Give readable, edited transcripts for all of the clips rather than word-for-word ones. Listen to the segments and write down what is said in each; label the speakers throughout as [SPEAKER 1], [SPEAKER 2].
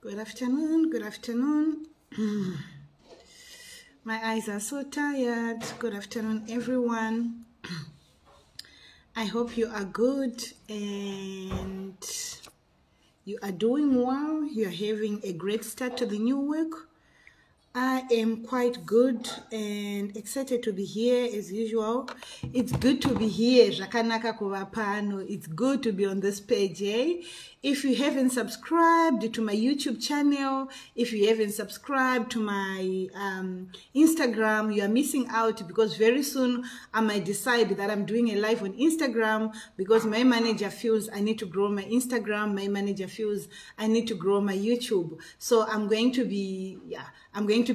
[SPEAKER 1] Good afternoon, good afternoon. My eyes are so tired. Good afternoon, everyone. I hope you are good and you are doing well. You are having a great start to the new week. I am quite good and excited to be here as usual. It's good to be here. It's good to be on this page. If you haven't subscribed to my YouTube channel, if you haven't subscribed to my Instagram, you are missing out, because very soon I might decide that I'm doing a live on Instagram, because my manager feels I need to grow my Instagram. My manager feels I need to grow my YouTube. So I'm going to be,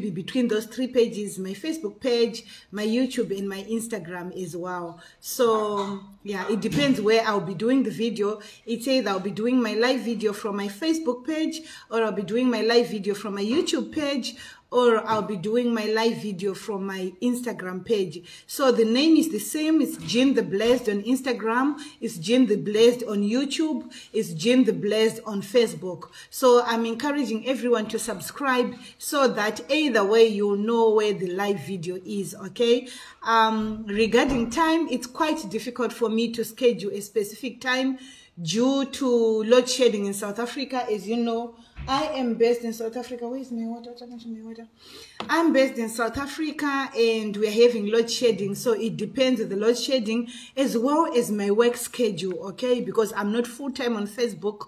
[SPEAKER 1] between those three pages: my Facebook page, my YouTube, and my Instagram as well. So yeah, it depends where I'll be doing the video. It's either I'll be doing my live video from my Facebook page, or I'll be doing my live video from my YouTube page, or I'll be doing my live video from my Instagram page. So the name is the same. It's Jean the Blessed on Instagram. It's Jean the Blessed on YouTube. It's Jean the Blessed on Facebook. So I'm encouraging everyone to subscribe, so that either way you'll know where the live video is, okay? Regarding time, it's quite difficult for me to schedule a specific time due to load shedding in South Africa. As you know, I am based in South Africa. Where is my water? I'm based in South Africa and we're having load shedding. So it depends on the load shedding as well as my work schedule, okay? Because I'm not full-time on Facebook.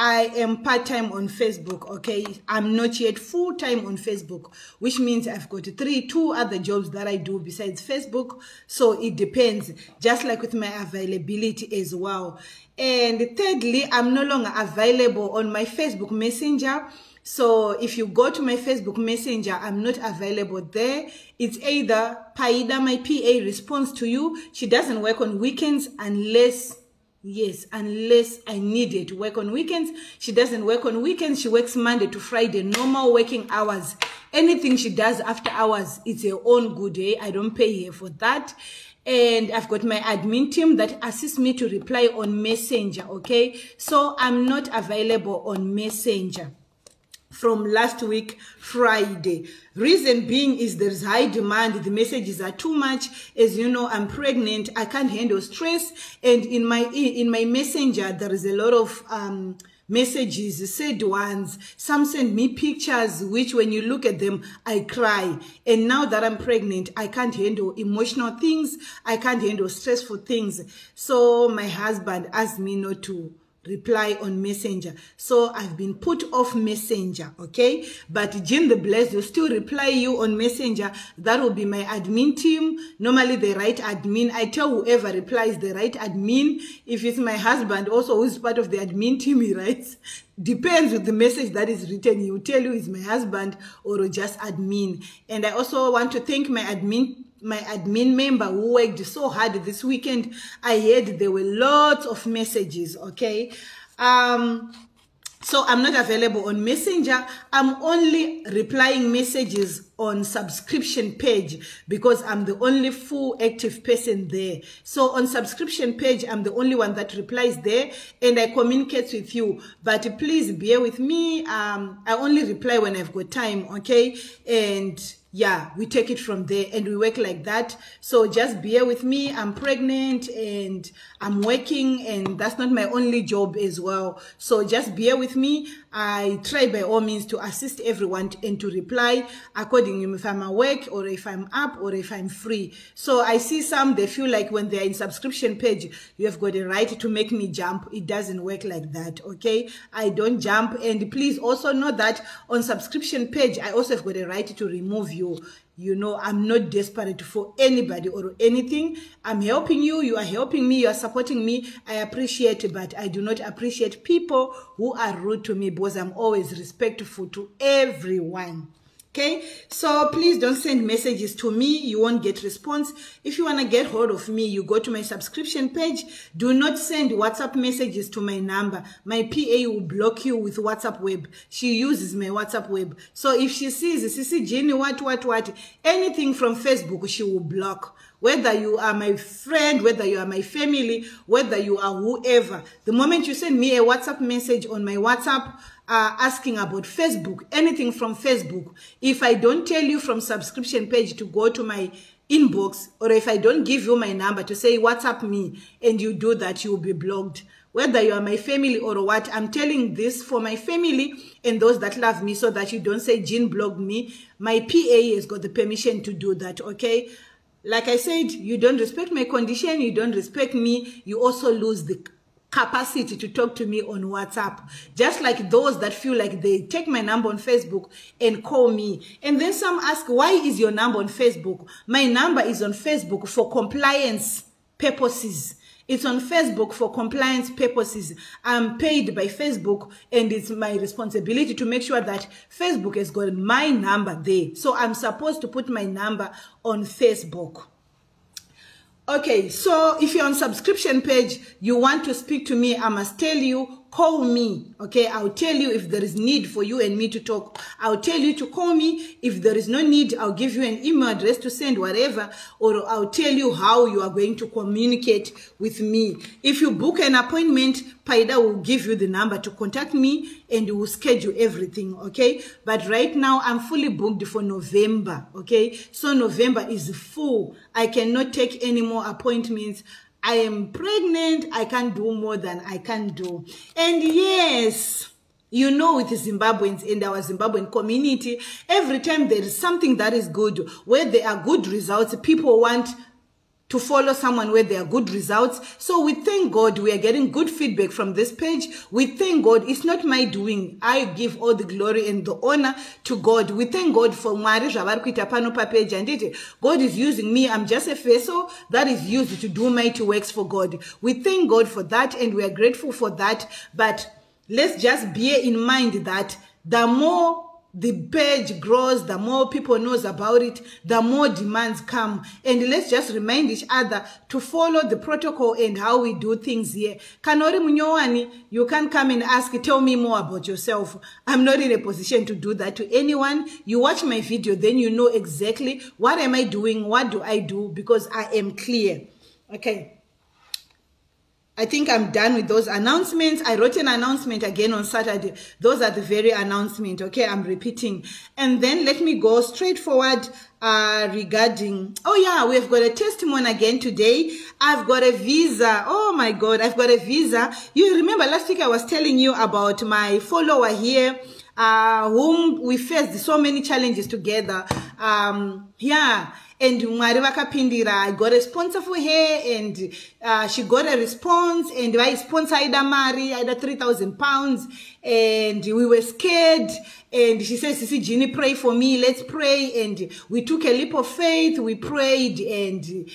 [SPEAKER 1] I am part-time on Facebook, okay? I'm not yet full-time on Facebook, which means I've got two other jobs that I do besides Facebook. So it depends, just like with my availability as well. And thirdly, I'm no longer available on my Facebook Messenger. So if you go to my Facebook Messenger, I'm not available there. It's either Paida, my PA, responds to you. She doesn't work on weekends unless I need her to work on weekends. She doesn't work on weekends. She works Monday to Friday, normal working hours. Anything she does after hours, it's her own good day. I don't pay her for that. And I've got my admin team that assists me to reply on Messenger, okay? So I'm not available on Messenger from last week, Friday. Reason being is there's high demand. The messages are too much. As you know, I'm pregnant. I can't handle stress. And in my Messenger, there is a lot of messages, sad ones. Some send me pictures, which when you look at them, I cry. And now that I'm pregnant, I can't handle emotional things. I can't handle stressful things. So my husband asked me not to reply on Messenger. So I've been put off Messenger, okay? But Jean the Blessed will still reply you on Messenger. That will be my admin team. Normally they write admin. I tell whoever replies they write admin. If it's my husband also who's part of the admin team, he writes. Depends with the message that is written. He will tell you it's my husband or just admin. And I also want to thank my admin member who worked so hard this weekend. I heard there were lots of messages, okay? So I'm not available on Messenger. I'm only replying messages on subscription page because I'm the only full active person there. So on subscription page, I'm the only one that replies there and I communicate with you. But please bear with me. I only reply when I've got time, okay? And yeah, we take it from there and we work like that. So just bear with me. I'm pregnant and I'm working, and that's not my only job as well. So just bear with me. I try by all means to assist everyone and to reply according to if I'm at work or if I'm up or if I'm free. So I see some, they feel like when they're in subscription page, you have got a right to make me jump. It doesn't work like that, okay? I don't jump. And please also know that on subscription page, I also have got a right to remove you. You know, I'm not desperate for anybody or anything. I'm helping you. You are helping me. You are supporting me. I appreciate it, but I do not appreciate people who are rude to me, because I'm always respectful to everyone. Okay, so please don't send messages to me. You won't get response. If you want to get hold of me, you go to my subscription page. Do not send WhatsApp messages to my number. My PA will block you with WhatsApp web. She uses my WhatsApp web. So if she sees Jenny, what, anything from Facebook, she will block. Whether you are my friend, whether you are my family, whether you are whoever. The moment you send me a WhatsApp message on my WhatsApp, asking about Facebook, anything from Facebook, if I don't tell you from subscription page to go to my inbox, or if I don't give you my number to say WhatsApp me, and you do that, you will be blocked. Whether you are my family or what, I'm telling this for my family and those that love me, so that you don't say Jean blocked me. My PA has got the permission to do that, okay? Like I said, you don't respect my condition, you don't respect me, you also lose the capacity to talk to me on WhatsApp. Just like those that feel like they take my number on Facebook and call me. And then some ask, why is your number on Facebook? My number is on Facebook for compliance purposes. It's on Facebook for compliance purposes. I'm paid by Facebook, and it's my responsibility to make sure that Facebook has got my number there. So I'm supposed to put my number on Facebook. Okay, so if you're on subscription page, you want to speak to me, I must tell you, call me, okay? I'll tell you if there is need for you and me to talk. I'll tell you to call me. If there is no need, I'll give you an email address to send whatever, or I'll tell you how you are going to communicate with me. If you book an appointment, Paida will give you the number to contact me, and we will schedule everything, okay? But right now, I'm fully booked for November, okay? So November is full. I cannot take any more appointments. I am pregnant. I can't do more than I can do. And yes, you know, with the Zimbabweans in our Zimbabwean community, every time there is something that is good, where there are good results, people want to follow someone where there are good results. So we thank God we are getting good feedback from this page. We thank God. It's not my doing. I give all the glory and the honor to God. We thank God for Mari Javarkuita Panopa page, and it. God is using me. I'm just a vessel that is used to do mighty works for God. We thank God for that, and we are grateful for that. But let's just bear in mind that the more the page grows, the more people knows about it, the more demands come. And let's just remind each other to follow the protocol and how we do things here. Kanori Munyowani, you can come and ask, tell me more about yourself. I'm not in a position to do that to anyone. You watch my video, then you know exactly what am I doing, what do I do, because I am clear. Okay. I think I'm done with those announcements. I wrote an announcement again on Saturday. Those are the very announcements, okay? I'm repeating. And then let me go straight forward regarding, oh yeah, we've got a testimony again today. I've got a visa. Oh my God, I've got a visa. You remember last week I was telling you about my follower here, whom we faced so many challenges together. Yeah. And I got a sponsor for her, and she got a response, and I sponsored Mari, I had 3,000 pounds, and we were scared. And she says, Sisi Jeannie, pray for me, let's pray. And we took a leap of faith, we prayed, and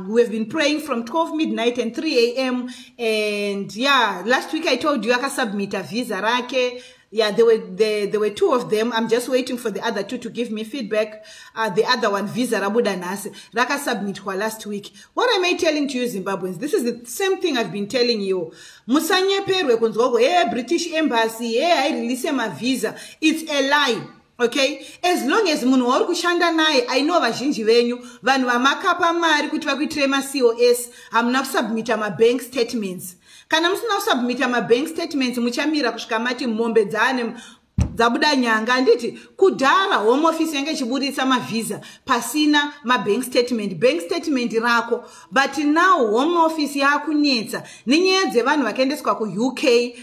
[SPEAKER 1] we've been praying from 12 midnight and 3 a.m. And yeah, last week I told you I can submit a visa rake. Yeah, there were two of them. I'm just waiting for the other two to give me feedback. The other one, visa rabudanas, raka submit kwa last week. What am I telling to you, Zimbabweans? This is the same thing I've been telling you. Musanye perwe kunzoko, British Embassy, I release my visa. It's a lie. Okay, as long as munhu wauri kushanda naye, I know vazhinji venyu vanhu vamakapa mari kuti vakuitire maCOS hamuna kusubmita mabank statements. Kana musina kusubmita mabank statements muchamira kusvika mati mombe dzabuda nyanga. Anditi kudhara home office yange ichiburitsa mavisa pasina mabank statement rako, but now home office yakunetsa nenyaya dzevanhu vakaendeswa kuUK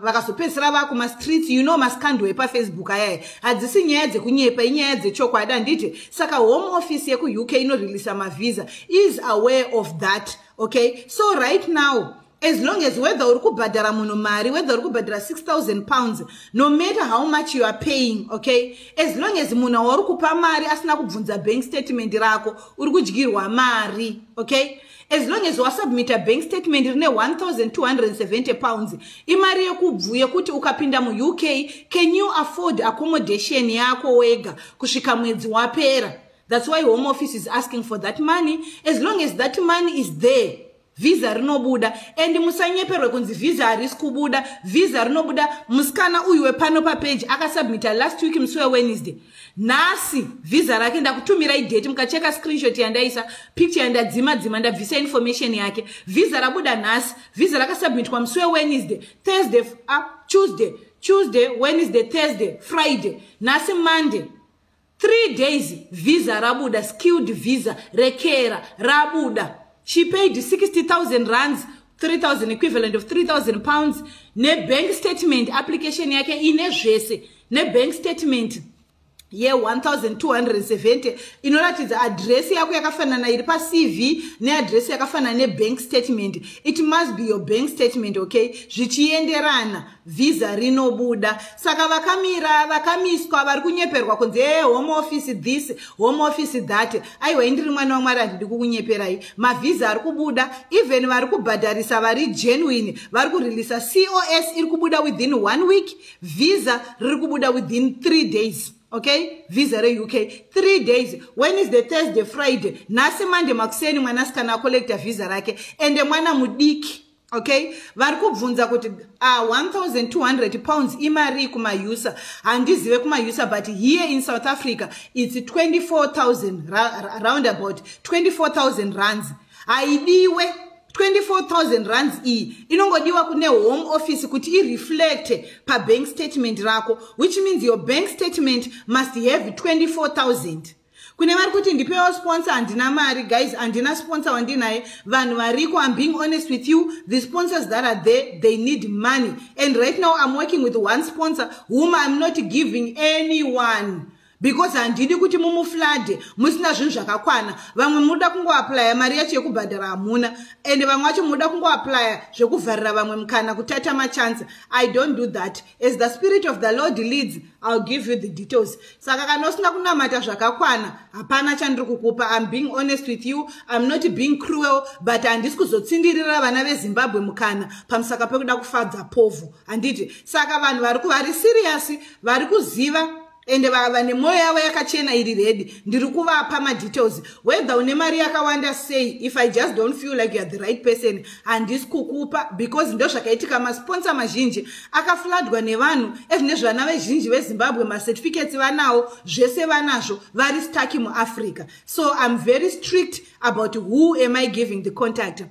[SPEAKER 1] vakazopedzisira vakuma streets, you know, maskandwe paFacebook aya hadzisi nyaya dzekunyepa, inyaya dzechokwadi. Anditi saka home office yekuUK inoreleasa mavisa is aware of that. Okay, so right now, as long as whether uri kubhadhara munhu mari, whether uri kubhadhara 6,000 pounds, no matter how much you are paying, okay, as long as munhu wauri kupa mari asina kubvunza bank statement rako, uri kudyirwa mari, okay, as long as wasubmita bank statement rine 1,270 pounds, imari yekuti ukapinda mu UK, can you afford accommodation yako wega kusvika mwedzi wapera? That's why home office is asking for that money. As long as that money is there, visa rinobuda. And musanyeperwe kunzi visa harisi kubuda, visa rinobuda. Muskana uyu wepano pa page akasubmita last week msuwe Wednesday. Nasi visa rake ndakutumira idate, mukacheka screenshot yandaisa, picture yandadzima ndabvisa information yake. Visa rabuda nasi, visa rakasubmit kwa msuwe Wednesday, Thursday, Tuesday, Wednesday, Thursday, Friday, nasi Monday. 3 days, visa rabuda, skilled visa, rekera, rabuda. She paid 60,000 rands, 3,000 equivalent of 3,000 pounds. Ne bank statement, application yake ine jese. Ne bank statement. Ye 1,270 inoratidza address yako yakafanana iri pa CV ne address yakafanana ne bank statement. It must be your bank statement, okay? Zvichienderana visa rinobuda. Saka vakamira vakamiswa vari kunyeperwa kunze home office this, home office that. Aiwa indiri mwana waMwari handidi kukunyeperai. Mavisa ari kubuda, even vari kubhadharisa vari genuine, vari kureleasa COS iri kubuda within 1 week, visa riri kubuda within 3 days. Okay, visa re UK 3 days. Wednesday, Thursday, Friday. Nasi Monday makuseni mwanasikana collector visa rake. Ende mwana mudiki. Okay, vari kubvunza kuti 1,200 pounds imari kumayusa. Handizive kumayusa, but here in South Africa it's 24,000 roundabout 24,000 rands. Aidiwe 24,000 rands inongodiwa kune home office kuti reflect pa bank statement rako, which means your bank statement must have 24,000. Kune vari kuti ndipewa sponsor andina mari, guys, andina sponsor wandinaye. Vanhu variko, I'm being honest with you, the sponsors that are there, they need money. And right now I'm working with one sponsor whom I'm not giving anyone. Because handidi kuti mumuflade musina zvinhu zvakakwana. Vamwe muda kungoapply mari yacho yekubhadhara hamuna, and vamwe vacho muda kungoapply zvekuvharira vamwe mukana kutata machance. I don't do that. As the Spirit of the Lord leads, I'll give you the details. Saka kana usina kunamata zvakakwana, hapana chandiri kukupa. I'm being honest with you. I'm not being cruel, but handisi kuzotsindirira vana veZimbabwe mukana pamusaka pekuda kufadza povu. Handiti. Saka vanhu vari serious, vari kuziva. Ende vane moyo yavo yakachena iri ready. Ndiri kuvapa ma details. Whether une mari yakawanda, say, if I just don't feel like you are the right person, handisi kukupa, because ndo zvakaitika masponsor mazhinji akafladwa nevanhu ezvinezvana vezhinji veZimbabwe ma certificates vanawo zvese vanazvo vari stuck muAfrica. So I'm very strict about who am I giving the contact.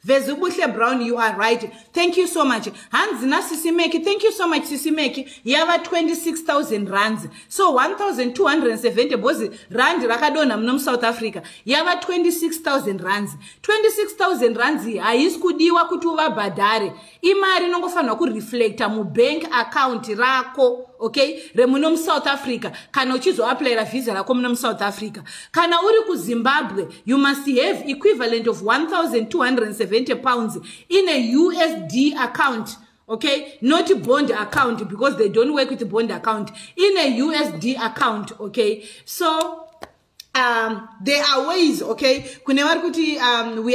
[SPEAKER 1] Vezubuhle Brown, you are right. Thank you so much. Hanzina Sisimeki, thank you so much Sisimeki. Yava 26,000 rands. So 1,270 bozi rand rakadona mnom South Africa. Yava 26,000 rands. 26,000 rands haisi kudiwa kuti uvabhadhare. Imari inongofanirwa kureflecta mu bank account rako. Okay, remunom South Africa. Kana uchizo apply visa rako munom South Africa. Kana uri ku Zimbabwe, you must have equivalent of 1,270 pounds in a USD account. Okay, not a bond account, because they don't work with a bond account. In a USD account. Okay, so there are ways, okay? We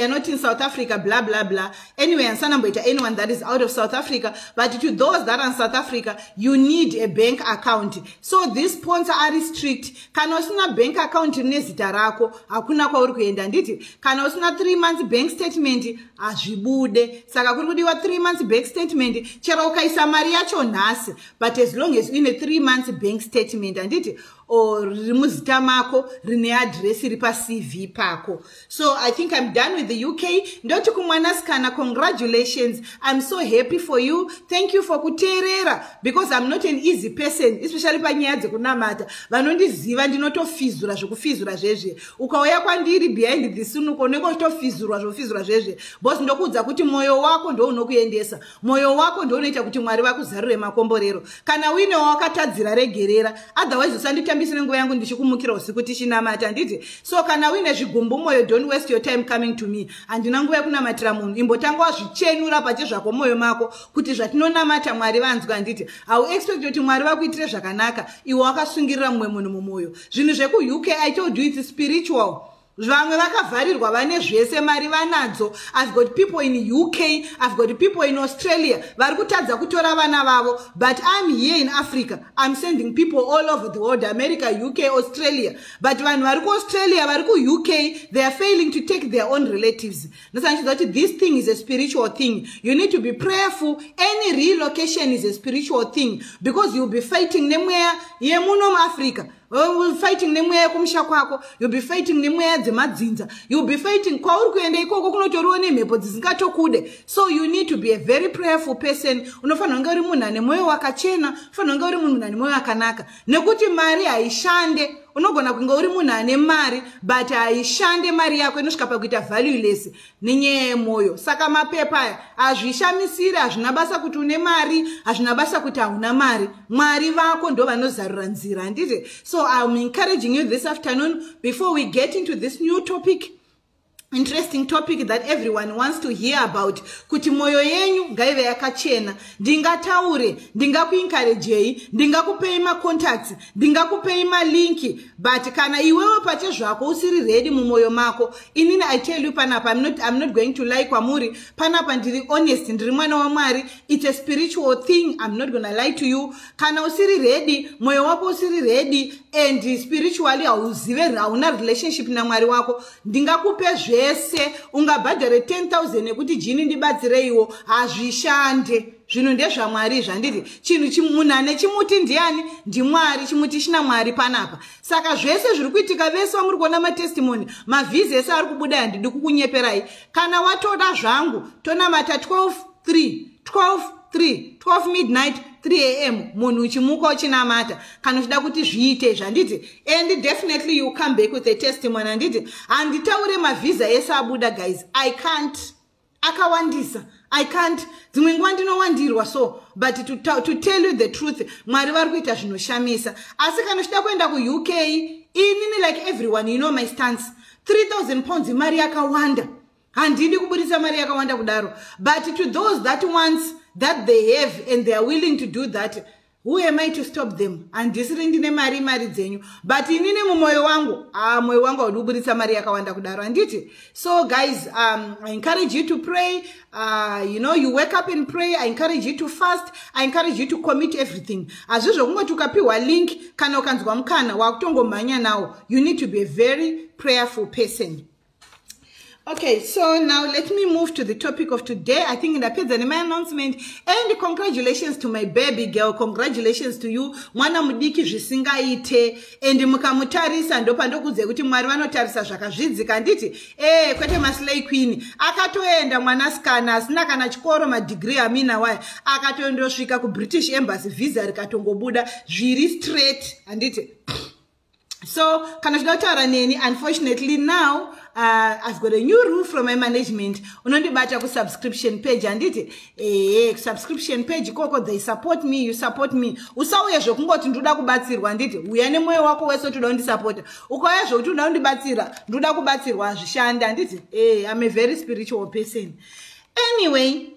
[SPEAKER 1] are not in South Africa, blah blah blah. Anyway, and anyone that is out of South Africa, but to those that are in South Africa, you need a bank account. So this sponsor are strict. Kana usina bank account nezita rako, hakuna kwa uri kuenda nditi. Kana usina 3 months bank statement, azvibude. Saka kuri kudiwa 3 months bank statement, chero ukaisa mari yacho nhasi, but as long as in a 3 months bank statement, anditi, or rimuzita mako rine address ripa CV pako. So I think I'm done with the UK. Ndoti kumwanasikana, congratulations. I'm so happy for you. Thank you for kuterera, because I'm not an easy person, especially panyaya dzekunamata. Vanondiziva ndinotofizura zvekufizura zvezve. Ukauya kwandiri behind the scene ukoneka kutofizurwa zvofizura zvezve. Boss ndokuudza kuti moyo wako ndo unokuendesa. Moyo wako ndo unoita kuti Mwari vakuzarure makomborero. Kana wine wakatadzira regerera, otherwise usanditambisire nguva yangu ndichikumukira usiku tichinamata nditi. So kana wine zvigumbu moyo, don't waste your time coming to me. Andina nguva yekunamatira munhu. Imbotanga wazvichenura pachezvako moyo mako kuti zvatinonamata Mwari vanzwa nditi. I expect kuti Mwari vakuitire zvakanaka, iwe wakasungirira mumwe munhu mumoyo. Zvinhu zveku UK, I told you it's spiritual. Zvamwe vakavharirwa vane zvese mari vanadzo. I've got people in UK, I've got people in Australia vari kutadza kutora vana vavo, but I'm here in Africa. I'm sending people all over the world, America, UK, Australia. But vanhu vari ku Australia, vari ku UK, they are failing to take their own relatives. This thing is a spiritual thing. You need to be prayerful. Any relocation is a spiritual thing, because you'll be fighting nemweya yemuno Africa. You'll be fighting nemweya kumusha kwako, you'll be fighting nemweya dzemadzinza, you'll be fighting kwauri kuenda ikoko kunotoriwa nemhepo dzisingatokude. So you need to be a very prayerful person. Unofanira kunge uri munhu ane mwoyo wakachena, unofanira kunge uri munhu ane mwoyo wakanaka. Nekuti mari haishande. Unogona kunge uri munhu ane mari but haishande mari yako inosvika pakuita valueless nenyaya yemwoyo. Saka mapepa aya hazvishamisiri, hazvina basa kuti une mari, hazvina basa kuti hauna mari. Mwari vako ndo vanozarura nzira, handiti? So I'm encouraging you this afternoon, before we get into this new topic, interesting topic that everyone wants to hear about, kuti moyo yenyu ngaive yakachena. Ndingataure, ndingakuencouragei, ndingakupei ma contacts, ndingakupei ma linki, but kana iwewe pache zvako usiri ready mumoyo mako, inini I tell you panapa, I'm not going to lie kwamuri, panapa ndiri honest, ndiri mwana wa Mwari, it's a spiritual thing, I'm not gonna lie to you. Kana usiri ready, moyo wako usiri ready, and spiritually hauzive hauna relationship na Mwari wako, ndingakupe zvese, ungabhadhare 10,000 nekuti jini ndibatsireiwo, hazvishande. Zvinhu ndezvaMwari zvanditi. Chinhu munhu ane chimuti ndiani? NdiMwari. Chimuti china Mwari panapa. Saka zvese zviri kuitika, vese vamuri kuona matestimony, mavhizi ese ari kubuda, handidi kukunyeperai. Kana watoda zvangu, tonamata 12 midnight 3 am munhu uchimuka uchinamata, kana uchida kuti zviite zvanditi. And definitely you come back with a testimony, handiti. Handitaure mavhiza ese abuda, guys. I can't. Akawandisa. I can't. Dzimwe nguva ndinowandirwa so, but to tell you the truth, Mwari vari kuita zvinoshamisa. Asi kana uchida kuenda kuUK, inini like everyone, you know my stance. 3,000 pounds mari yakawanda. Handidi kubudisa mari yakawanda kudaro. But to those that wants that they have and they are willing to do that, who am I to stop them? And ndisiri ndine mari dzenyu. But inini mumoyo wangu, moyo wangu haudubudisa mari yakawanda kudaro, handiti? So guys, I encourage you to pray. You know, you wake up and pray. I encourage you to fast. I encourage you to commit everything. Azvizvo kungoti ukapiwa link, kana ukanzwa mukana wakutongomhanya nawo. You need to be a very prayerful person. Okay, so now let me move to the topic of today. I think in the page my announcement, and congratulations to my baby girl. Congratulations to you. Mwana mudiki zvisingaite, and mukamutarisa ndo pandokudze kuti Mwari vanotarisa zvakazvidzika, nditi kwete maslay queen akatoenda mwanasikana asina kana chikoro madegree amina waye akatoendosvika ku British Embassy, visa rikatongobuda zviri straight, handiti. So kana zvinotaura neni, unfortunately now I've got a new rule from my management. Unondibata ku subscription page, handiti. Subscription page koko, they support me, you support me. Usauye zvokungoti ndoda kubatsirwa, handiti. Uya nemwoyo wako wese toda undisapota. Ukauya zvokuti unoda undibatsira, ndoda kubatsirwa hazvishanda, handiti. I'm a very spiritual person. Anyway,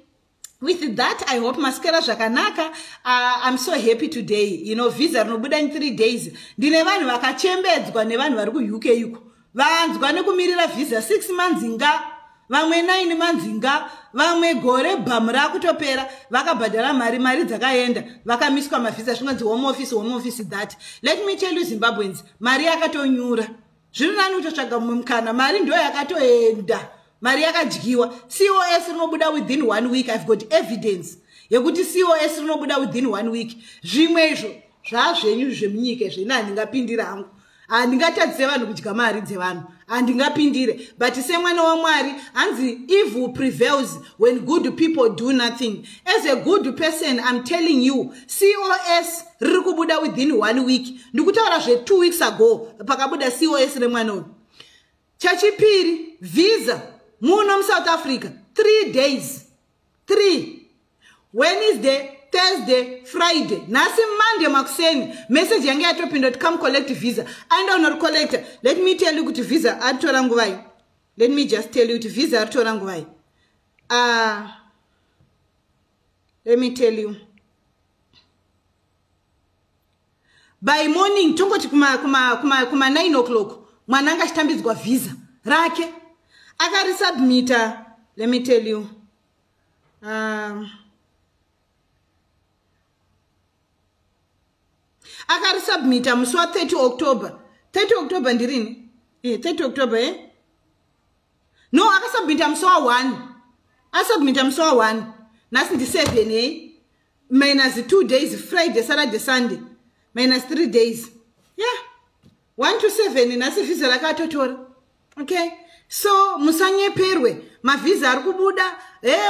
[SPEAKER 1] with that, I hope maskera zvakanaka. I'm so happy today. You know, visa rinobuda in 3 days. Ndine vanhu vakachembedzwa nevanhu vari kuUK yuko. Vanzwa nekumirira visa 6 months nga, vamwe 9 months nga, vamwe gore bhamu rakutopera, vakabhadhara mari dzakaenda, vakamiswa mavisa zvinonzi home office that. Let me tell you Zimbabweans, mari yakatonyura. Zviri nani utotsvaga mumwe mukana, mari ndo yakatoenda. Mari yakadyiwa. COS rinobuda within 1 week. I've got evidence yekuti COS rinobuda within 1 week. Zvimwe izvo zvazvenyu zvemunyika zvina handingapindira hangu. Handingatadzise vanhu kudya mari dzevanhu. Handingapindire. But semwana waMwari hanzi evil prevails when good people do nothing. As a good person, I'm telling you, COS riri kubuda within 1 week. Ndikutaura 2 weeks ago pakabuda COS remwana uyu. Chachipiri, visa muno South Africa 3 days. 3 Wednesday, Thursday, Friday. Nasi Monday makuseni message yange yatopinda to come collect visa. And I'm not collector. Let me tell you kuti visa atora nguvai. Let me just tell you kuti visa atora nguvai. Let me tell you. By morning tongoti kuma 9 o'clock mwananga chitambidzwa visa rake akarisubmita. Let me tell you. Akarisubmita musi wa 30 October. 30 October ndirini? 30 October No, akasubmita musi wa 1. Asubmita musi wa 1. Nasi ndi 7 minus 2 days, Friday, Saturday, Sunday. Minus 3 days. Yeah. 1 to 7 nasi visa rakatotora. Okay, so musanyeperwe mavisa ari kubuda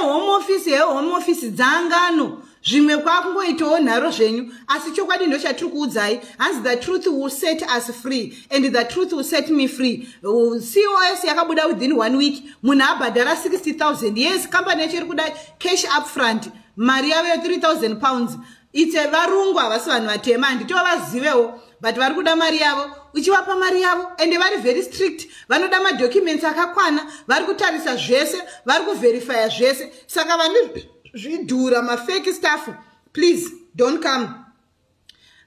[SPEAKER 1] home office dzangano zvimwe kwakungoitawo nharo zvenyu asi chokwadi ndo chatiri kuudzai hanzi the truth will set us free and the truth will set me free. COS yakabuda within 1 week munhu abhadhara 60,000. Yes, company yacho iri kuda cash up front mari yavo 3,000 pounds. Ite varungu havasi vanhu vatema handitova vazivewo but vari kuda mari yavo uchivapa mari yavo ende vari very strict vanoda madocuments akakwana vari kutarisa zvese vari kuverifya zvese saka vane zvidhura mafake staff please don't come.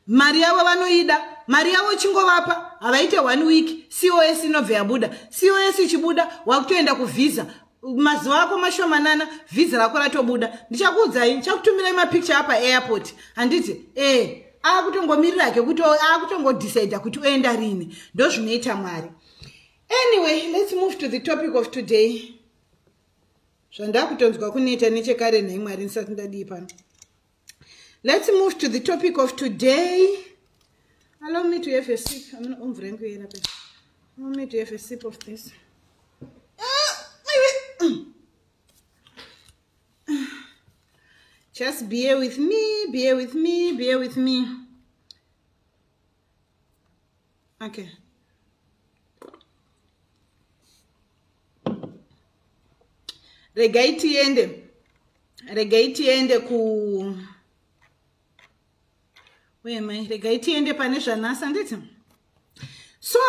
[SPEAKER 1] Mari yavo vanoida mari yavo uchingovapa havaite 1 week COS inobva yabuda. COS ichibuda wakutoenda kuvisa mazuva ako mashomanana visa rako ratobuda. Ndichakuudzai ndichakutumirai mapicture apa airport handiti akutongomirira ke kuti akutongodecide kuti uenda rini ndo zvinoita Mwari. Anyway, let's move to the topic of today. Zvandakutonzwa kuneta nechekare nhai Mwari ndisati ndadii pano. Let's move to the topic of today. Allow me to have a sip. Allow me to have a sip of this. Just bear with me, bear with me, bear with me. Okay. Regai tiende ku... Where am I? Regai tiende pane zvanhasi handiti? So,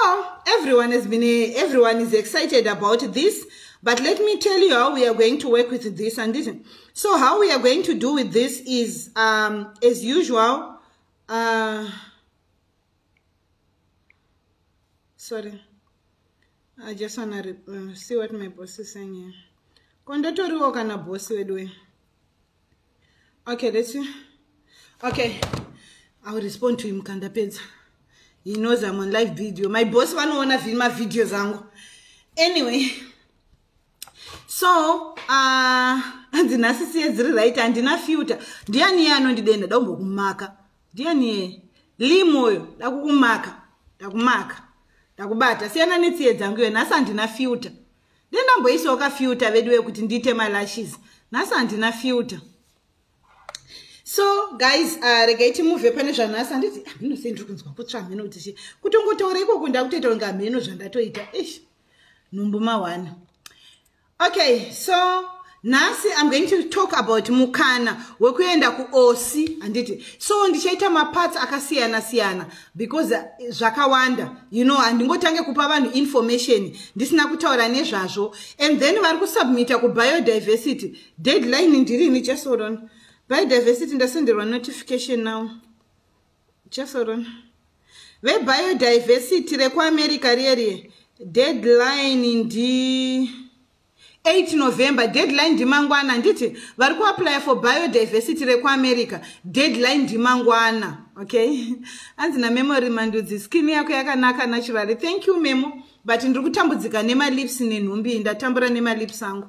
[SPEAKER 1] everyone is excited about this. But let me tell you how we are going to work with this. And so how we are going to do with this is, as usual, sorry, I just want to see what my boss is saying here. Kondotoriwo kana boss wedu. Okay, let's see. Okay, I'll respond to him kandapedza. He knows I'm on live video. My boss wanoona my videos zangu. Anyway, so andina sisi ziri right andina filter. Ndiani anondidenda dombo kumaka. Ndiani limoyo dakukumaka. Dakubata. Siyana nitsiye dzangu yo nasa andina filter. Ndinamboisoka filter vedwe kuti ndite my lashes. Nasa andina filter. So guys, regaiti move pane zvanhasi anditi ndinosendi kunzwa kutsva mheno kuti kutongotaura iko kunda kutoita unga mheno zvandatoita. Numbu mawana. Okay, so nasi I'm going to talk about mukana wekuenda kuAusy anditi. So ndichaita maparts akasiyana because zvakawanda, you know, andingotange kupa vanhu information ndisina kutaura nezvazvo, and then vari kusubmita ku biodiversity. Deadline ndirini, just hold on. Biodiversity ndasenderwa notification now. Just hold on. Ve biodiversity rekwaAmerica riye deadline ndi 8 November. Deadline ndimangwana nditi vari kuapply for biodiversity rekwaAmerica. Deadline ndimangwana. Okay, anzina memory mandudzi skin yako yakanaka naturally. Thank you memo, but ndiri kutambudzika nema lips nenhumbi. Ndatambura nema lips angu.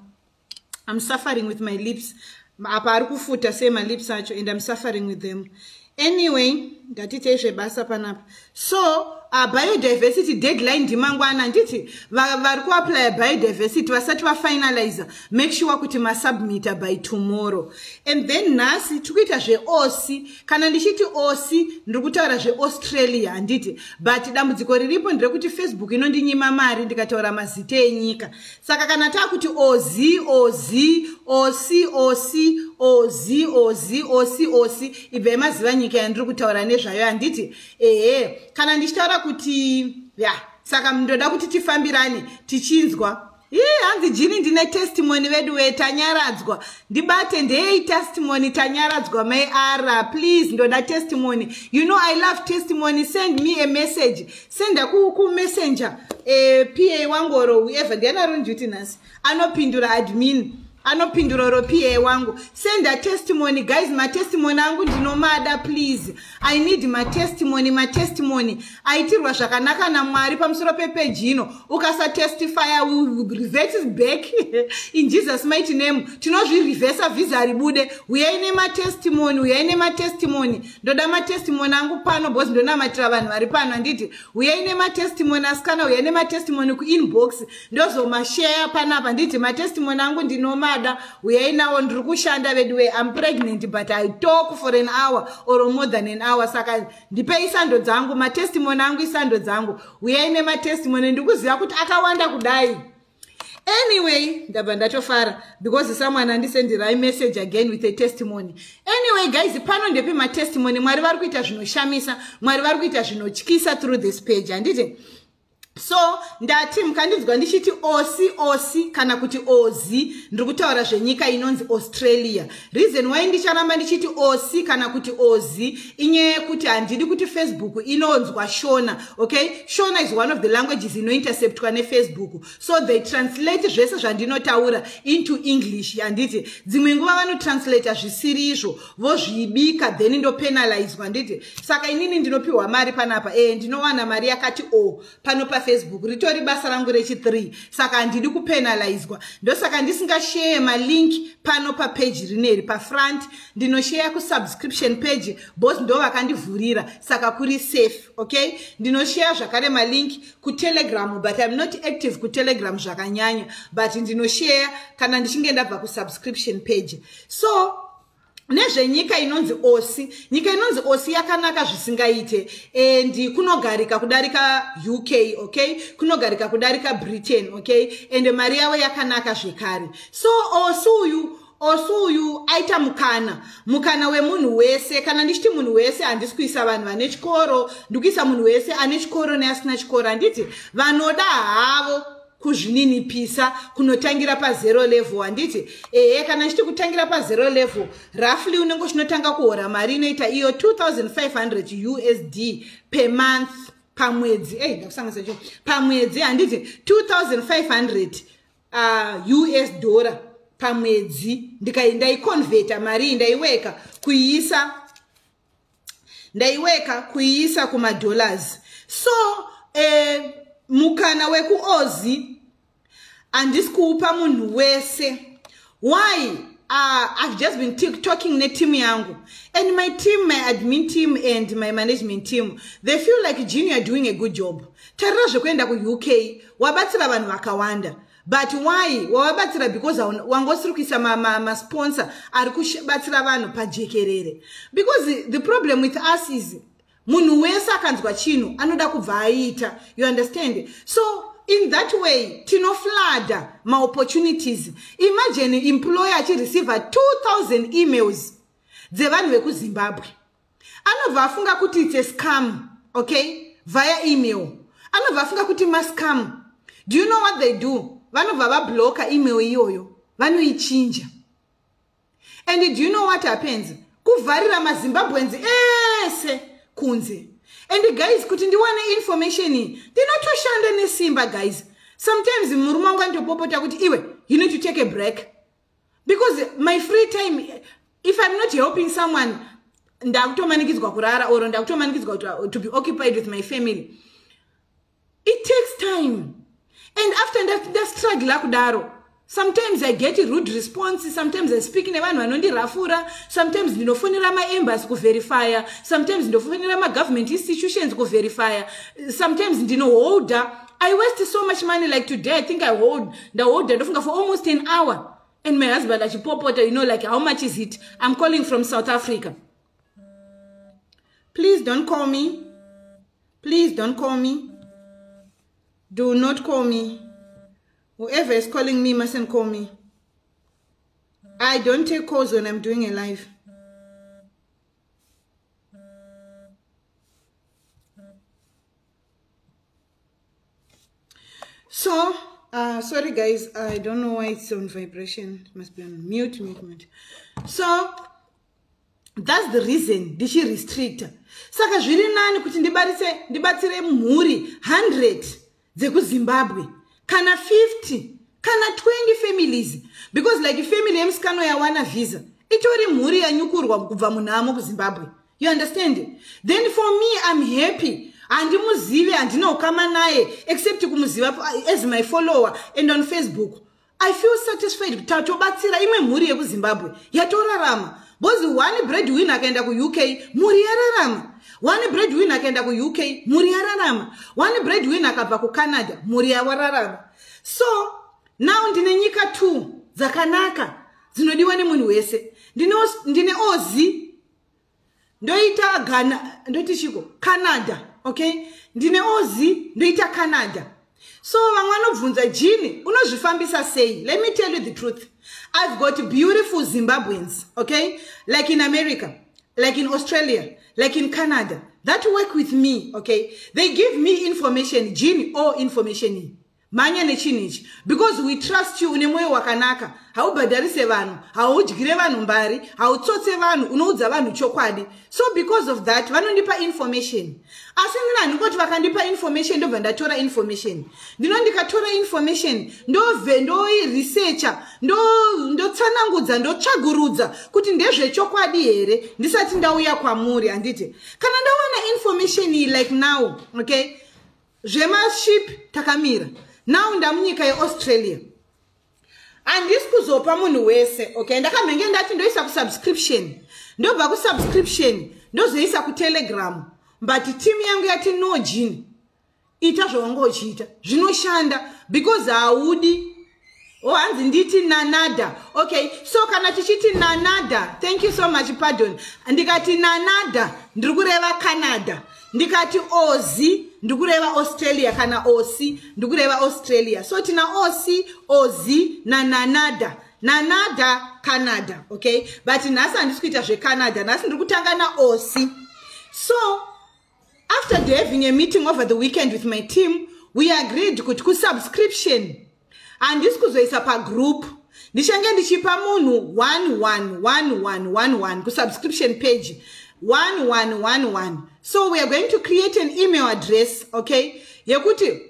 [SPEAKER 1] I'm suffering with my lips. Apa ari kufuta sema lips acho and I'm suffering with them. Anyway, ngatite zvebasa panapa. So biodiversity deadline ndimangwana nditi vari kuapply biodiversity vasati vafinalize, make sure kuti masubmita by tomorrow. And then nasi tukuita zveAusy. Kana ndichiti Ausy ndiri kutaura zveAustralia handiti, but dambudziko riripo nderekuti Facebook inondinyima mari ndikataura mazita enyika. Saka kana takuti Ausy ibve maziva nyika yandiri kutaura nezvayo handiti. Kana ndichitaura kuti saka ndoda kuti tifambirane tichinzwa. Hanzi jini ndine testimony vedu tanyaradzwa. Ndibate ndei testimony tanyaradzwa mai please ndoda testimony. You know I love testimony. Send me a message. Send ku messenger. PA wangoro whoever ndiana runjuti nasi anopindura admin anopindura PA wangu. Send a testimony, guys. My testimony angu ndinomada, please. I need my testimony, aitirwa zvakanaka naMwari pamusoro pepage ino. Ukasa testify, we will revert it back in Jesus mighty name. Tinozvi reverse visa ribude. Uyaine ma testimony. Ndoda ma testimony angu pano boss ndona matira vanhu vari pano anditi. Uyaine ma testimony askana, uyaine ma testimony ku inbox. Ndozo ma share panapa nditi ma testimony angu ndinomada. Uyainawo ndiri kushanda vedwe. I'm pregnant but I talk for an hour or more than an hour. Saka ndipe isando dzangu, ma testimony angu isando dzangu. Uyaine ma testimony ndikuziva kuti akawanda kudai. Anyway, ndaba ndatofara because someone andisendira message again with a testimony. Anyway, guys, pano ndepe ma testimony. Mwari vari kuita zvinoshamisa, Mwari vari kuita zvinotyisa through this page anditi. So ndati mukandinzwa ndichiti Ausy kana kuti Ausy, ndiri kutaura zvenyika inonzi Australia. Reason why ndicharamba ndichiti Ausy kana kuti Ausy inyaya kuti handidi kuti Facebook inonzwa Shona, okay? Shona is one of the languages inointerceptwa neFacebook. So they translate zvese zvandinotaura into English handiti. Dzimwe nguva vanotranslate zvisiri izvo, vozvibika then ndopenalizwa nditi. Saka inini ndinopiwa mari panapa, ndinowana mari yakati pano pa Facebook ritori basa rangu rechi3, saka ndidi kupenalizwa. Ndosaka ndisingashare ma link pano pa page rineri pa front, ndinoshare ku subscription page boss ndo vakandivhurira, saka kuri safe, okay? Ndinoshare zvakare ma link ku Telegram but I'm not active ku Telegram zvakanyanya, but ndinoshare kana ndichinge ndabva ku subscription page. So nezvenyika inonzi Ausy, nyika inonzi Ausy yakanaka zvisingaite, and kunogarika kudarika UK, okay? Kunogarika kudarika Britain, okay? And mari yavo yakanaka zvekare. So Ausy uyu aita mukana wemunhu wese. Kana ndichiti munhu wese handisi kuisa vanhu vane chikoro, ndikuisa munhu wese ane chikoro neasina chikoro. Handiti vanoda havo kuzvininipisa kunotangira pa 0 level handiti. Kana ndichiti kutangira pa 0 level, roughly unenge uchinotanga kuhora mari inoita iyo 2500 USD per month pamwedzi. Ndakusanganisa cho pamwedzi handiti 2500 US dollar pamwedzi. Ndaiconverta mari ndaiweka kuiisa kuma dollars. So mukana weku Ausy andisi kuupa munhu wese. Why? I've just been talking ne team yangu, and my team, my admin team and my management team, they feel like Jini are doing a good job. Tarira zvekuenda ku UK wabatsira vanhu vakawanda. But why? Wabatsira because wangosirukisa ma sponsor ari kubatsira vanhu pajekerere. Because the problem with us is munhu wese akanzwa chinhu anoda kubva aita. You understand? So in that way, tino flood ma opportunities. Imagine employer receive 2000 emails dzevanhu veku Zimbabwe. Anobva afunga kuti it's a scam, okay? Via email. Anobva afunga kuti ma scam. Do you know what they do? Vanobva vabloka email iyoyo, vanoichinja. And do you know what happens? Kuvharira ma Zimbabweans ese kunze. And guys, kuti ndiwane information iyi ndinotoshanda nesimba guys. Sometimes murume wangu andopopota kuti iwe, you need to take a break, because my free time, if I'm not helping someone, ndakutomanikidzwa kurara or ndakutomanikidzwa to be occupied with my family, it takes time. And after that struggle kudaro, sometimes I get a rude response, sometimes I speak nevanhu vanondirafura, sometimes ndinofonera ma embassy ku verify, sometimes ndinofonera ma government institutions ku verify, sometimes ndinoholder. I waste so much money. Like today, I think I holder for almost an hour, and my husband achipopota, you know, like how much is it? I'm calling from South Africa. Please don't call me. Please don't call me. Do not call me. Whoever is calling me mustn't call me. I don't take calls when I'm doing a live. So, sorry guys, I don't know why it's on vibration. It must be on mute. So, that's the reason dishi restrict. Saka zviri nani kuti ndibatsire mhuri 100 dzeku Zimbabwe. Kana 50 kana 20 families, because like family emskano yawana visa itori mhuri yanyukurwa kubva munhamo kuZimbabwe. You understand? Then for me, I'm happy. Andimuzive andinokama naye except kumuziva as my follower and on Facebook. I feel satisfied tatobatsira imwe mhuri yekuZimbabwe yatorarama. Bozi one breadwinner akaenda ku UK mhuri yararama. One breadwinner akaenda ku UK mhuri yararama. One breadwinner akabva ku Canada mhuri yawararama. So now ndine nyika 2 dzakanaka dzinodiwa nemunhu wese. Ndine Ausy, ndoita Ghana, ndotishiko Canada, okay? Ndine Ausy, ndoita Canada. So vanobvunza Jini, unozvifambisa sei? Let me tell you the truth. I've got beautiful Zimbabweans, okay? Like in America, like in Australia, like in Canada, that work with me, okay? They give me information, Jini, or information. Manya nechinichi, because we trust you unemoyo wakanaka. Haubadarise vanhu, haudyire vanhu mbari, hautsotse vanhu, unoudza vanhu chokwadi. So because of that, vanondipa information. Asi ndina ndikoti vakandipa information ndobva ndatora information. Ndino ndikatora information, ndoi researcher, ndotsanangudza, ndotsvagurudza kuti ndezve chokwadi here, ndisati ndauya kwamuri anditi. Kana ndawana information like now, okay? Zvema ship takamira. Now ndamunyika yeAustralia. And this kuzopa munhu wese, okay? Ndakamenge ndati ndoisa ku subscription. Ndobva ku subscription, ndozoisa ku Telegram. But team yangu yati no Jini. Ita zvawangochita. Zvinoshanda because haudi. Oh, hanzi nditi nanada. Okay, so kana tichiti nanada. Thank you so much, pardon. Ndikati nanada, ndirikureva Canada. Ndikati Ausy, ndikureva Australia kana Ausy, ndikureva Australia. So tina Ausy na nanada. Nanada Canada, okay? But nasa ndisikuita zve Canada, nasa ndirikutanga na Ausy. So after having a meeting over the weekend with my team, we agreed kuti ku subscription. And this kuzoisa pa group. Ndichange ndichipa munhu 111111 ku subscription page. 1111. So we are going to create an email address, okay? Yekuti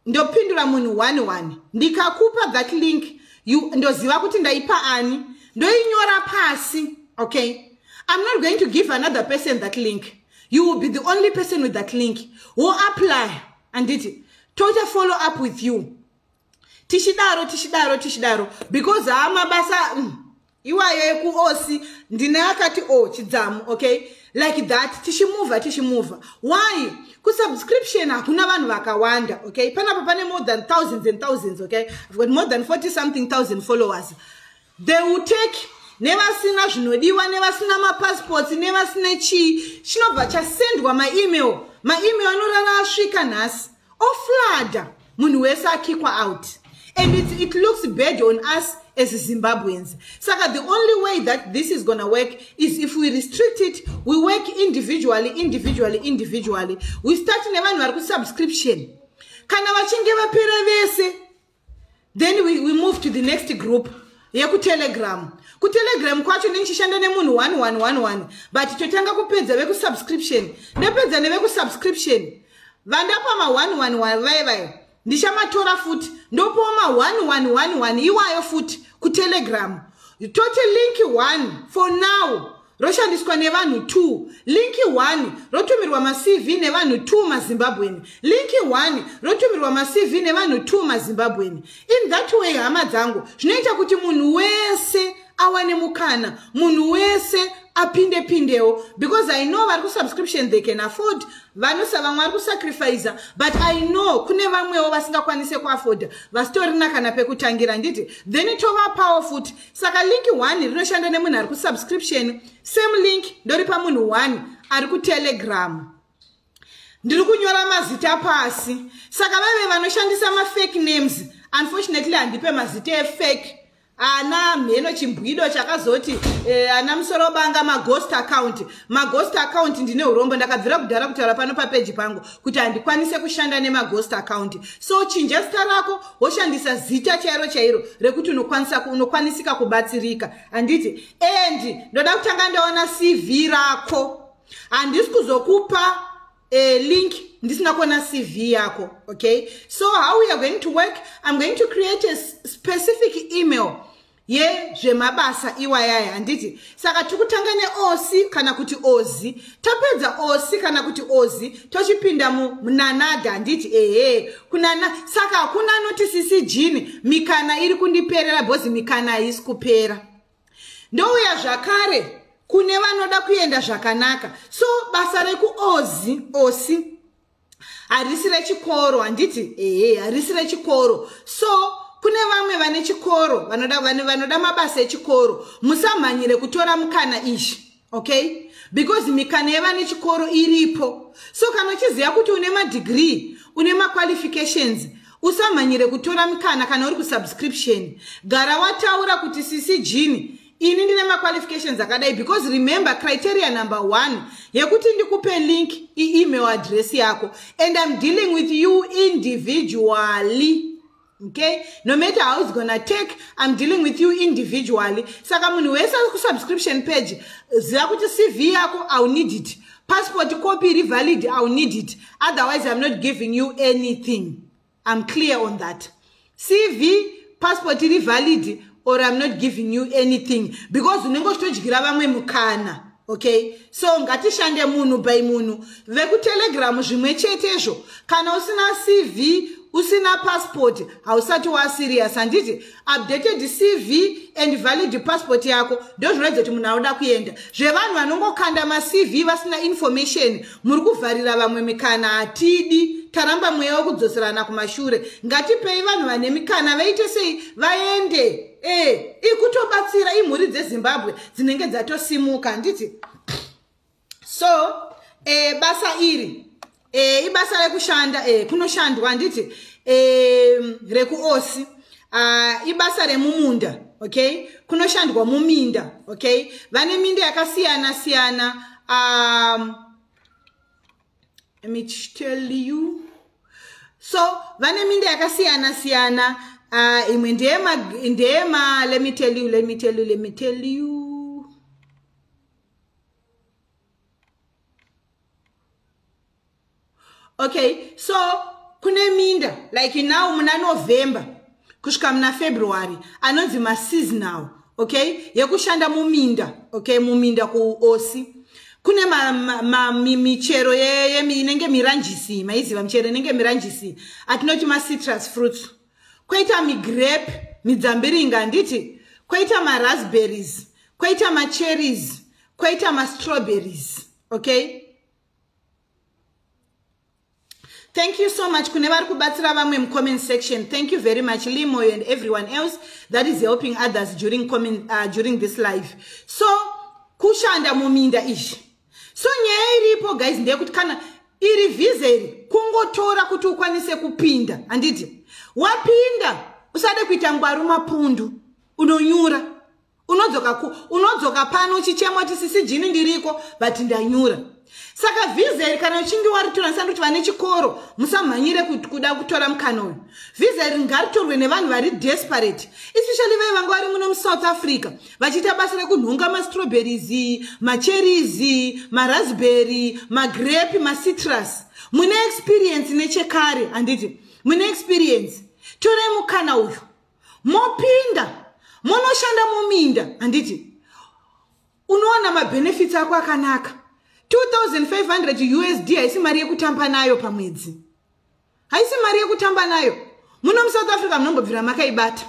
[SPEAKER 1] ndopindura munhu 11. Ndikakupa that link, ndoziva kuti ndaipa ani, ndoinyora pasi, okay? I'm not going to give another person that link. You will be the only person with that link who apply and did it. Total follow up with you. Tishidaro. Because Mabasa, iwayo kuAusy, ndinakati chidzamu, okay? Like that, tishimuva. Why? Ku subscription hakuna vanhu vakawanda, okay? Pana more than thousands and thousands, okay? I've got more than 40-something thousand followers. They will take never sina zvinodiwa, never sina ma passports, never sina chinobva chasendwa my email anorara asvika nhasi oflada munhu wese akikwa out. And it looks bad on us as Zimbabweans. Saka, the only way that this is gonna work is if we restrict it, we work individually. We start never subscription. Kana vachinge vapera vese. Then we move to the next group. Ku Telegram. Ku Telegram kwacho ninchishanda nemunhu 1111. But totanga kupedza veku subscription. Ndapedza neveku subscription. Vandapa ma 1111 vai. Ndishamatora futi ndopoma 1111 iwayo futi ku Telegram. Total link 1 for now roshandiswa nevanhu 2. Link 1 rotumirwa ma CV nevanhu 2 maZimbabweni. Link 1 rotumirwa ma CV nevanhu 2 maZimbabweni. In that way hama dzangu zvinoita kuti munhu wese awane mukana, munhu wese apinde-pindewo, because I know vari subscription they can afford, vanosava vari sacrifice, but I know kune vamwewo vasingakwanise kuafford, vasitorina kana pekutangira nditi, then itova powerful. Saka link 1 rinoshanda nemunhu ari subscription, same link ndori pamunhu 1 ari ku Telegram. Ndiri kunyora mazita pasi, saka vave vanoshandisa ma fake names, unfortunately handipe mazita fake. Ana mheno chimbwido chakazoti ana musoro banga maghost account ndine urombo ndakabvira kudhara kutaura pano page pangu kuti handikwanise kushanda nemaghost account. So chinja zita rako woshandisa zita chairo rekuti unokwanisika kubatsirika anditi. And ndoda kutanga ndaona CV rako handisi kuzokupa link ndisina kuona CV yako. Okay, so how we are going to work, I'm going to create a specific email ye Mabasa iwayaya anditi. Saka tikutanga neOusy kana kuti Ozi, tapedza Ousy kana kuti Ozi tochipinda munanada anditi kunana. Saka hakuna noti jini mikana iri kundiperera bozi mikana haisi kupera. Ndouya zvakare kune vanoda kuenda zvakanaka. So basa rekuOusy harisi rechikoro anditi harisi rechikoro. So kune vamwe vane chikoro vanoda mabasa echikoro, musamhanyire kutora mukana ishi. Okay, because mikana yevane chikoro iripo. So kana uchiziva kuti une madegree, une qualifications, usamhanyire kutora mukana kana uri kusubscription. Gara wataura kuti jini ini ndine qualifications akadai, because remember criteria number 1 yekuti ndikupe link email address yako, and I'm dealing with you individually. Okay, no matter how it's gonna take, I'm dealing with you individually. Saka munhu wese ku subscription page ziva kuti CV yako I'll need it, passport copy iri valid I'll need it, otherwise I'm not giving you anything. I'm clear on that. CV, passport iri valid, or I'm not giving you anything, because unengo chitodyira vamwe mukana. Okay, so ngatishande munhu by munhu. Veku Telegram zvimwe chetezvo, kana usina CV, usina passport, hausati wa serious anditi updated CV and valid passport yako ndo zvinoita kuti munhu anoda kuenda. Zvevanhu vanongokanda ma CV vasina information, muri kuvharira vamwe mikana atidi. Taramba mweya wekudzoserana kumashure. Ngatipei vanhu vane mikana vaite sei vaende. Ikutobatsira imhuri dzeZimbabwe dzinenge dzatosimuka nditi. So basa iri ibasa rekushanda kunoshandwa nditi rekuOusy ibasa remumunda. Okay, kunoshandwa muminda. Okay, vane minda yakasiyana siyana. Let me tell you. So vane minda yakasiyana siyana. Imwe ndema let me tell you. Okay, so kune minda like now muna November kusvika muna February anonzi ma seasonal. Okay, yekushanda muminda. Okay, muminda kuOusy kune michero inenge miranjisi, maiziva michero inenge miranjisi atinoti ma citrus fruits. Kwaita grape, midzambiringa nditi, kwaita raspberries, kwaita cherries, kwaita strawberries. Okay, thank you so much kune vari kubatsira vamwe mu comment section. Thank you very much Limo and everyone else that is helping others during this live. So kushanda muminda ishi. So nyaya iripo guys ndeyekuti kana iri visa iri kungotora kuti ukwanise kupinda anditi. Wapinda usade kuita ngwaru mapundu unonyura unodzoka pano uchichema kuti jini ndiriko but ndanyura. Saka visa iri kana uchinge waritora sando kuti vane chikoro musamhanyire kuda kutora mukana uyu. Visa iri ngaritorwe nevanhu vari desperate, especially vaye vanga vari muno muSouth Africa vachiita basa rekunhonga strawberries, cherries, raspberry, grape, citrus. Mune experience nechekare anditi. Mune experience. Tore mukana uyu mopinda monoshanda muminda anditi. Unoona benefits ako akanaka. 2,500 USD haisi mari yekutamba nayo pamwedzi. Haisi mari yekutamba nayo. Muno muSouth Africa munombobvira makaibata.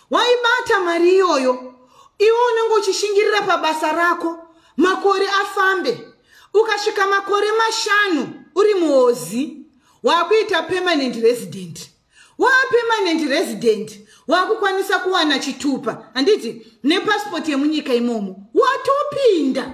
[SPEAKER 1] Waibata mari iyoyo, iwe unenge uchishingirira pabasa rako, makore afambe. Ukasvika makore 5 uri muOusy, wakuita permanent resident. Permanent resident wakukwanisa kuwana chitupa anditi nepassport yemunyika imomo watopinda.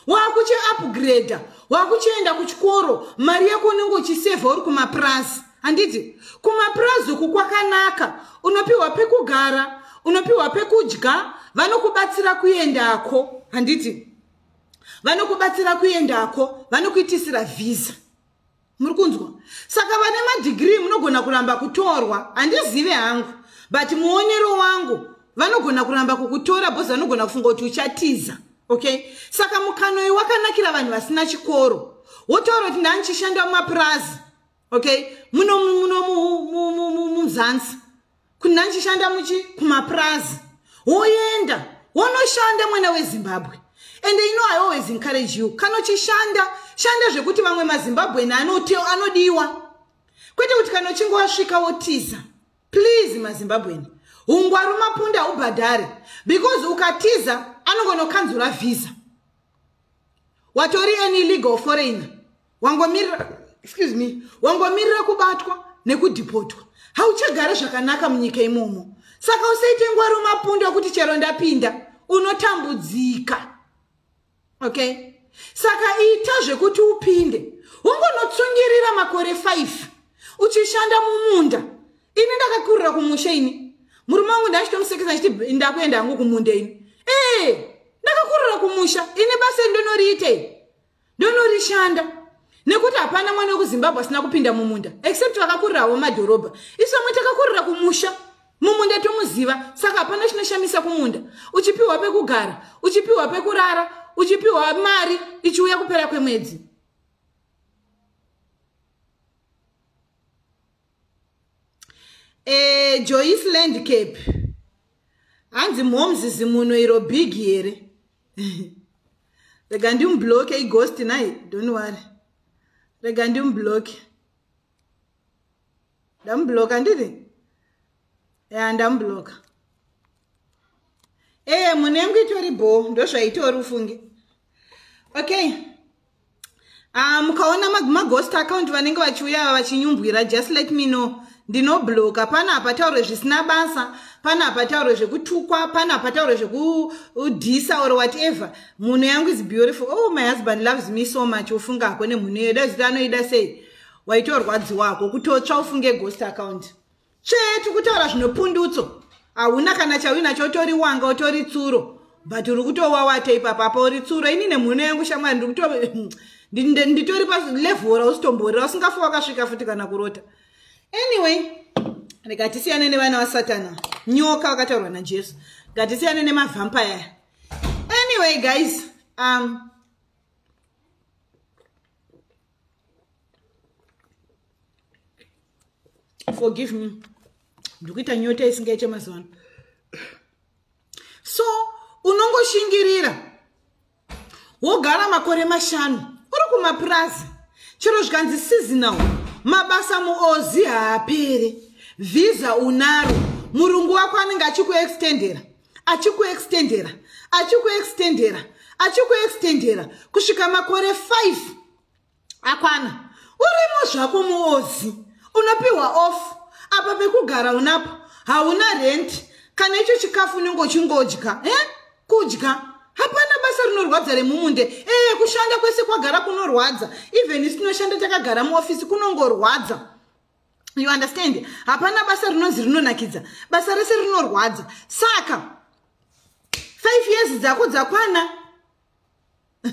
[SPEAKER 1] Wakuchi upgrade, wakuchienda kuchikoro, mari yako unenge uchiseva uri kumapurazi anditi. Kumapurazi uku kwakanaka, unopiwa pekugara, unopiwa pekudya, vanokubatsira kuendako anditi. Vanokubatsira kuendako, vanokuitisira visa. Murukunzwa. Saka vane madegree munogona kuramba kutorwa, handizive hangu, but muonero wangu vanogona kuramba kukutora bosi vanogona kufunga kuti uchatiza. Okay, saka mukano wakanakira vanhu vasina chikoro. wotaura kuti ndanchishanda mumapurazi, okay, muno muzansi, kuti ndanchishanda kumapurazi, woenda wonoshanda mwana weZimbabwe. And you know I always encourage you, kana uchishanda shanda zvekuti vamwe maZimbabwe anodiwa, kwete kuti kana uchinge wasvika wotiza. Please maZimbabwe, ungwari mapunda ubhadhare, because ukatiza anongonokanzura visa. Watori any illegal foreigner, wangomirira kubatwa nekudipotwa. Hauchagara zvakanaka munyika imomo. Saka usaite ngwari mapunda kuti chero ndapinda unotambudzika. Okay? Saka ita zvekuti upinde. Ungonotsungirira makore 5 uchishanda mumunda. Ini ndakakurira kumusha ini. Murume wangu ndachitomusekesa achiti ndakuenda hangu kumunda ini. Ndakakurira kumusha. Ini basa ndonoriite. Ndorishanda. Nekuti hapana mwana wekuZimbabwe asina kupinda mumunda. Except vakakurirawo madhorobha. Isu vamwe takakurira kumusha. Mumunda tomuziva. Saka hapana chinoshamisa kumunda. Uchipiwa pekugara, uchipiwa pekurara, uchipiwa mari ichiuya kupera kwemwedzi. Joyce Landcape. Hanzi momzizi muno iro big here. Rega ndimbloke ighost naye, don't worry. Rega ndimbloke. Ndambloka ndiri? Ndambloka. Munengu itori bo, ndozvaitori ufunge. Okay. Mukaona maghost account vanenge vachiuya vachinyumbwira, just let me know. Ndinobloka, pana apataure zvisina basa, pana apataure zvekutukwa, pana apataure zvekudhisa or whatever. Munhu yangu is beautiful. Oh, my husband loves me so much. Ufunga kone munhu yedu zita anoida sei. Waitorwadzi wako kutotsva ufunge ghost account. Chetu kutaura zvinopundutso. Hauna kana chawina chotori wanga utori tsuro. But uri kutowawata ipapa uri tsuro. Ini nemunhu yangu shamwari nditori pa level raustomborera usingafa wakasvika futi kana kurota. Anyway, ngatisiyane nevana vaSatana. Nyoka wakataurwa naJesu. Ngatisiyane nemavampire. Anyway, guys, forgive me. Ndikuita nyota isingaite mazuva. So, unongoshingirira. Wogara makore 5. Uri kumapurazi. Chero zvikanzi seasonal. Mabasa muOusy haapere. Visa unaro. Murungu wako anenge achikuextendera. Achikuextendera. Kusvika makore 5. Akwana. Urimo zvako muOusy. Unopiwa off. Apa pekugara unapo. Hauna rent. Kana icho chikafu unenge chingodya. Kudya. Hapana basa rinorwadza remumunde. Kushanda kwese kwagara kunorwadza. Even isinoshanda takagara muoffice kunongorwadza. You understand? Hapana basa rinonzi rinonakidza. Basa rese rinorwadza. Saka 5 years dzako dzakwana. 5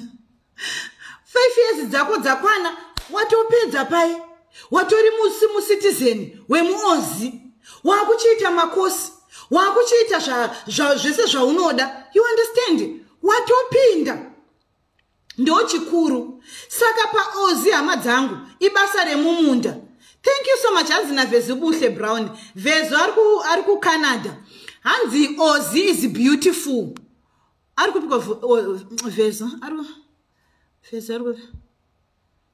[SPEAKER 1] years dzako dzakwana. Watopedza pai. Watori citizen wemuOusy. Wakuchiita makosi. Wakuchiita zvese zvaunoda. You understand? Watopinda. Ndo chikuru. Saka paOusy hama dzangu ibasa remumunda. Thank you so much. Hanzi naVezo Buhle Brown. Vezo ari ku Canada. Hanzi Ouzy is beautiful. Ari kupika Vezo. Vezo.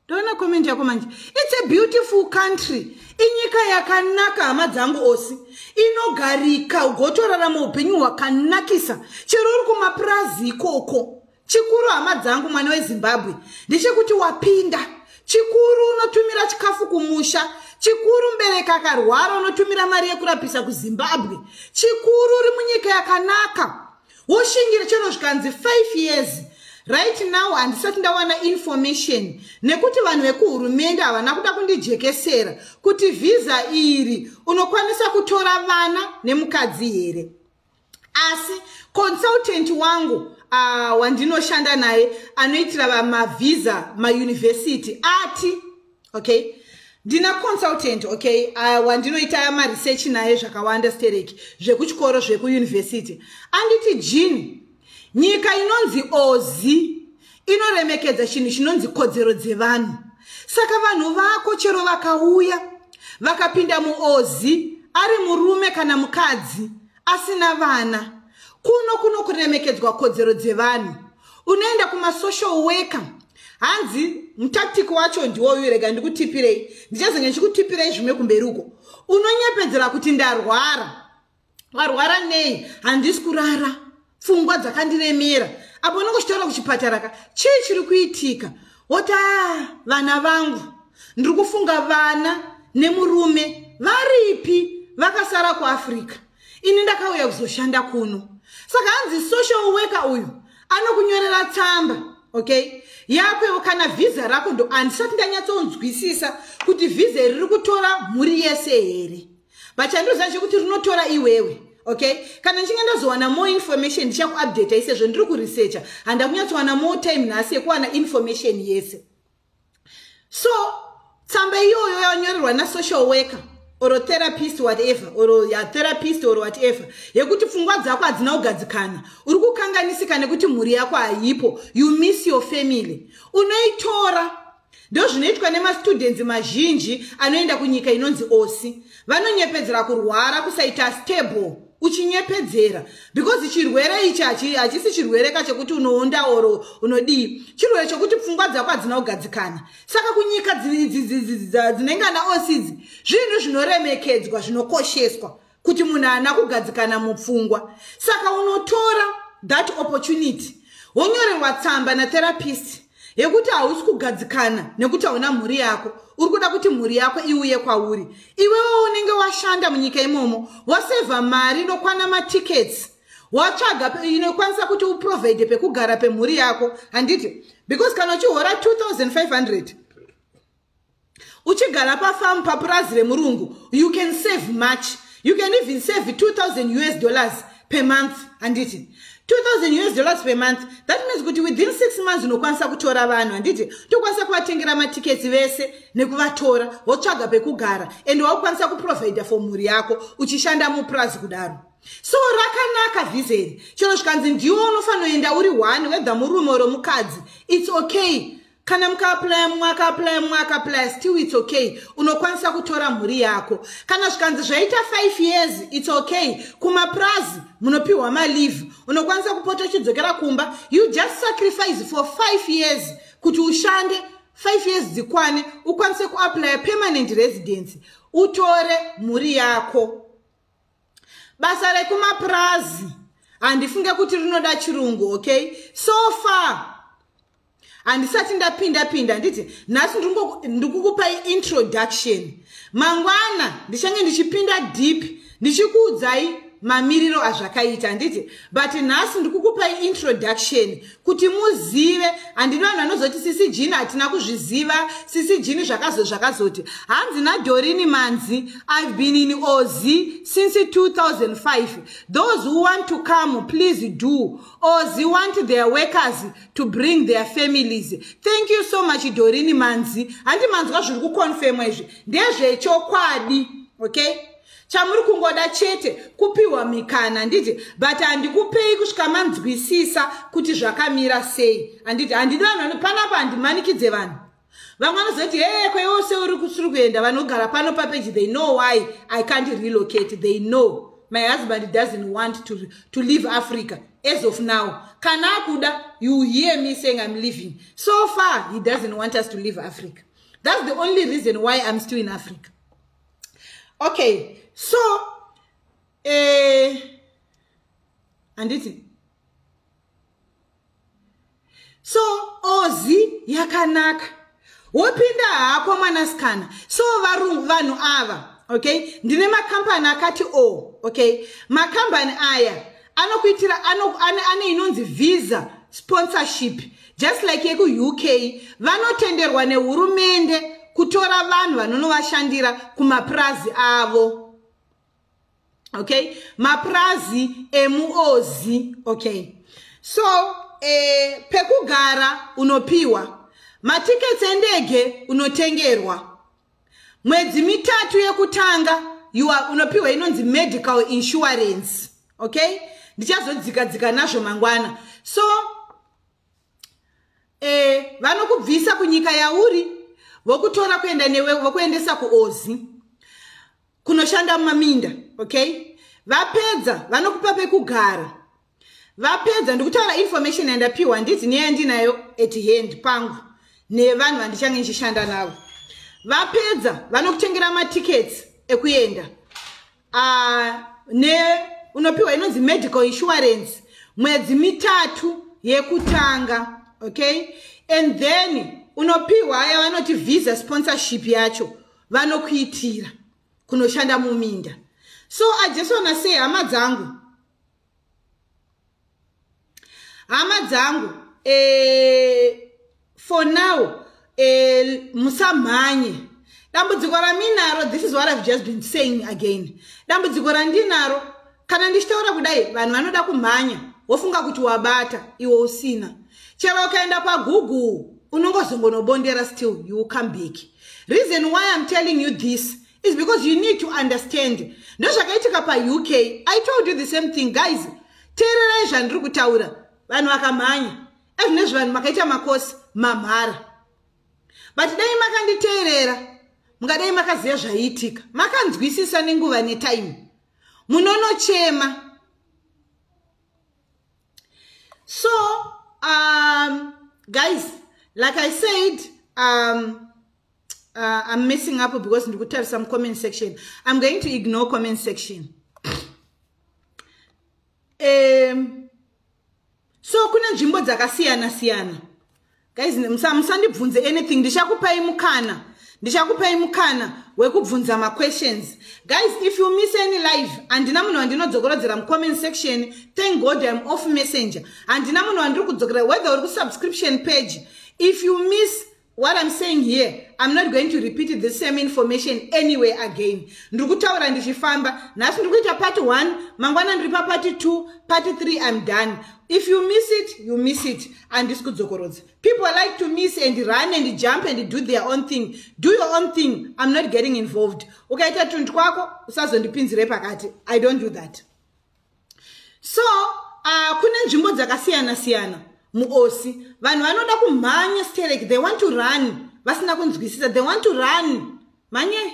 [SPEAKER 1] Don't comment yako manje. It's a beautiful country. Inyika yakanaka hama dzangu Ouzy. Inogarika ugotorarama upenyu hwakanakisa. Chero uri kumapurazi ikoko. Chikuru hama dzangu mwana weZimbabwe. Ndechekuti wapinda. Chikuru unotumira chikafu kumusha. Chikuru mbereka akarwara unotumira mari yekurapisa kuZimbabwe. Chikuru uri munyika yakanaka. Woshingira chero zvikanzi 5 years. Right now handisati ndawana information nekuti vanhu vekuhurumende havana kuda kundijekesera kuti visa iri unokwanisa kutora vana nemukadzi here. Asi consultant wangu wandinoshanda naye anoitira mavisa mauniversity ati, okay, ndina consultant, okay, wandinoita maresearch naye zvakawanda stereki zvekuchikoro zvekuuniversity. Anditi Jean, nyika inonzi Ouzy inoremekedza chinhu chinonzi kodzero dzevanhu. Saka vanhu vako chero vakauya vakapinda muOusy ari murume kana mukadzi asina vana, kuno kuremekedzwa kodzero dzevanhu. Unoenda kuma social worker, hanzi mutactic wacho ndiwo rega ndikutipirei, ndichazenge ndichikutipirei zvimwe kumberi uko. Unonyepedzera kuti ndarwara. Warwara nei? Handisi kurara, pfungwa dzakandiremera. Apo unongoshitaura kuchipatara ka, chii chiri kuitika? Wota vana vangu, ndiri kufunga vana nemurume varipi vakasara kuAfrica. Ini ndakauya kuzoshanda kuno. Saka hanzi social worker uyu anokunyorera tsamba, okay? Yakwewo kana visa rako ndo andisati ndanyatsonzwisisa kuti visa riri kutora mhuri yese here. Vachandoziva kuti rinotora iwewe, okay? Kana ndichinge ndazowana more information ndichakuupdate sezvo ndiri kuresearcha, handakunyatsowana more time nhasi yekuwana information yese. So tsamba iyoyo yanyorerwa na social worker or therapist whatever or ya therapist or whatever yekuti pfungwa dzako hadzina kugadzikana, uri kukanganisika nekuti mhuri yako haipo, you miss your family, unoitora. Ndo zvinoitwa nemastudents mazhinji anoenda kunyika inonzi Ausy. Vanonyepedzera kurwara kusaita stable, uchinyepedzera because chirwere ichi hachisi chirwere chekuti unoonda oro unodii, chirwere chekuti pfungwa dzako hadzina kugadzikana. Saka kunyika dzinenge na Ausy zvinhu zvinoremekedzwa, zvinokosheswa kuti munhu haana kugadzikana mupfungwa. Saka unotora that opportunity, wonyorerwa tsamba na therapist yekuti hausi kugadzikana nekuti hauna mhuri yako, uri kuda kuti mhuri yako iuye kwauri. Iwewe unenge washanda munyika imomo, waseva mari inokwana matickets, watsvaga inokwanisa kuti uprovide pekugara pemhuri yako, handiti? Because kana uchihora 2500 uchigara pafarm papurazi remurungu, you can save much. You can even save $2,000 per month, handiti? $2,000 per month. That means kuti within 6 months unokwanisa kutora vanhu, handiti? Tokwanisa kuvatengera matickets vese nekuvatora, wotsvaga pekugara, and wakwanisa kuprovide for mhuri yako uchishanda mupurazi kudaro. So rakanaka visa. Chero zvikanzi ndiwo unofanoenda uri one, whether murume or mukadzi, it's okay. Kana mukaapply, still it's okay. Unokwanisa kutora mhuri yako. Kana zvikanzi zvaita 5 years, it's okay. Kumapurazi munopiwa leave. Unokwanisa kupota uchidzokera kumba. You just sacrifice for 5 years kuti ushande 5 years dzikwane, ukwanise kuapply permanent residence, utore mhuri yako. Basa rekumapurazi handifunge kuti rinoda chirungu, okay? So far handisati ndapinda nditi nhasi ndikukupa introduction. Mangwana ndichange ndichipinda deep ndichikuudzai mamiriro azvakaita, nditi? But nhasi ndikukupa introduction kuti muzive. Handina vanhu vanozoti sisi jini hatina kuzviziva, sisi jini zvakazoti. Hanzi naDorini Manzi, I've been in Ausy since 2005. Those who want to come, please do. Ausy want their workers to bring their families. Thank you so much, Dorini Manzi. Handi manzwa zviri kuconfirm izvi ndezvechokwadi, okay? Chamuri kungoda chete kupiwa mikana, nditi? But handikupei kusvika manzwisisa kuti zvakamira sei, handiti? Handina vanhu panapa handimanikidze vanhu. Vamwe vanozoti kweyose uri kuenda vanogara pano papeji, they know why I can't relocate. They know my husband doesn't want to leave Africa as of now. Kana akuda, you hear me saying I'm leaving. So far he doesn't want us to leave Africa. That's the only reason why I'm still in Africa. Okay. So, anditi. So, Ausy yakanaka. Wopinda hako mwanasikana. So, vanhu ava, okay? Ndine makampani akati okay? Makampani aya anokuitira ane inonzi visa sponsorship. Just like yeku UK, vanotenderwa nehurumende kutora vanhu vanonovashandira kumapurazi avo. Okay, mapurazi emuOusy, okay? So, pekugara unopiwa, matickets endege unotengerwa, mwedzi mitatu yekutanga unopiwa inonzi medical insurance, okay? Ndichazodzika nazvo mangwana. So, vanokubvisa kunyika yauri vokutora kuenda newe vokuendesa kuAusy kunoshanda mumaminda. Okay, vapedza vanokupa pekugara. Vapedza ndikutaura information yandapiwa handiti neyandinayo at hand pangu nevanhu vandichange ndichishanda navo. Vapedza vanokutengera matickets ekuenda unopiwa inonzi medical insurance mwedzi 3 yekutanga. Okay, and then unopiwa aya vanoti visa sponsorship yacho vanokuitira kunoshanda muminda. So I just want to say hama dzangu for now musamhanye. Dambudziko raminaro, this is what I've just been saying again. Dambudziko randinaro kana ndichitaura kudai vanhu vanoda kumhanya wofunga kuti wabata iwe usina. Chero ukaenda paGoogle unongozongonobondera still you will come back. Reason why I'm telling you this is because you need to understand. Ndozvakaitika paUK, I told you the same thing guys. Teererai zvandiri kutaura. Vanhu vakamhanya. Ezvinezvi vanhu makaita makosi mamhara. But dai makanditeerera, mungadai makaziva zvaiitika. Makanzwisisa nenguva netime. Munonochema. So, guys, like I said, I'm messing up because I could have some comment section. I'm going to ignore comment section. So kuna nzvimbo dzakasiyana siyana. Guys, musandibvunze anything. Ndichakupai mukana wekubvunza ma questions. Guys, if you miss any live andina munhu wandinodzokorodzera mu comment section, thank God I'm off messenger. Andina munhu wandiri kudzokera whether uri ku subscription page. If you miss what I'm saying here, I'm not going to repeat the same information anywhere again. Ndikutaura ndichifamba, nasi ndikuita part 1, mangwana ndiripa part 2, part 3 I'm done. If you miss it, you miss it. And this kudzokorodza. People like to miss and run and jump and do their own thing. Do your own thing. I'm not getting involved. Ukaita tuntu kwako, usazondipinzire pakati. I don't do that. So, kuna nzvimbo dzakasiyana siyana muAusy. Vanhu vanoda kumhanya stereki. They want to run. Vasina kunzwisisa. They want to run. Manye?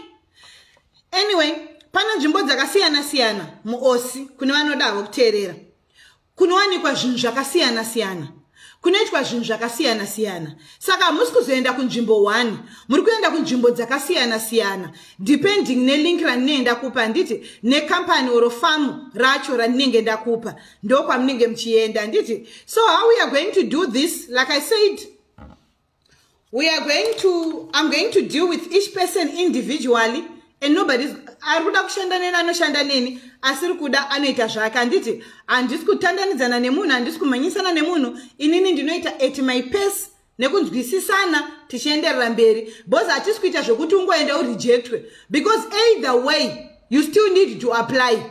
[SPEAKER 1] Anyway, pana nzvimbo dzakasiyana siyana muAusy. Kune vanoda kuteerera. Kunowanikwa zvinhu zvakasiyana siyana. Kunoitwa zvinhu zvakasiyana siyana. Saka hamusi kuzoenda kunzvimbo 1. Muri kuenda kunzvimbo dzakasiyana siyana. Depending nelink randinenge ndakupa nditi nekampani or farm racho randinenge ndakupa. Ndokwa munenge muchienda nditi. So how we are going to do this, like I said, I'm going to deal with each person individually. And nobody's aruda kushanda neni anoshanda neni asiri kuda anoita zvake. Anditi handisi kutandanidzana nemunhu, handisi kumhanyisana nemunhu, inini ndinoita at my pace nekunzwisisana tichienderera mberi. Because hatisi kuita zvokuti ungoenda urejectwe, because either way you still need to apply.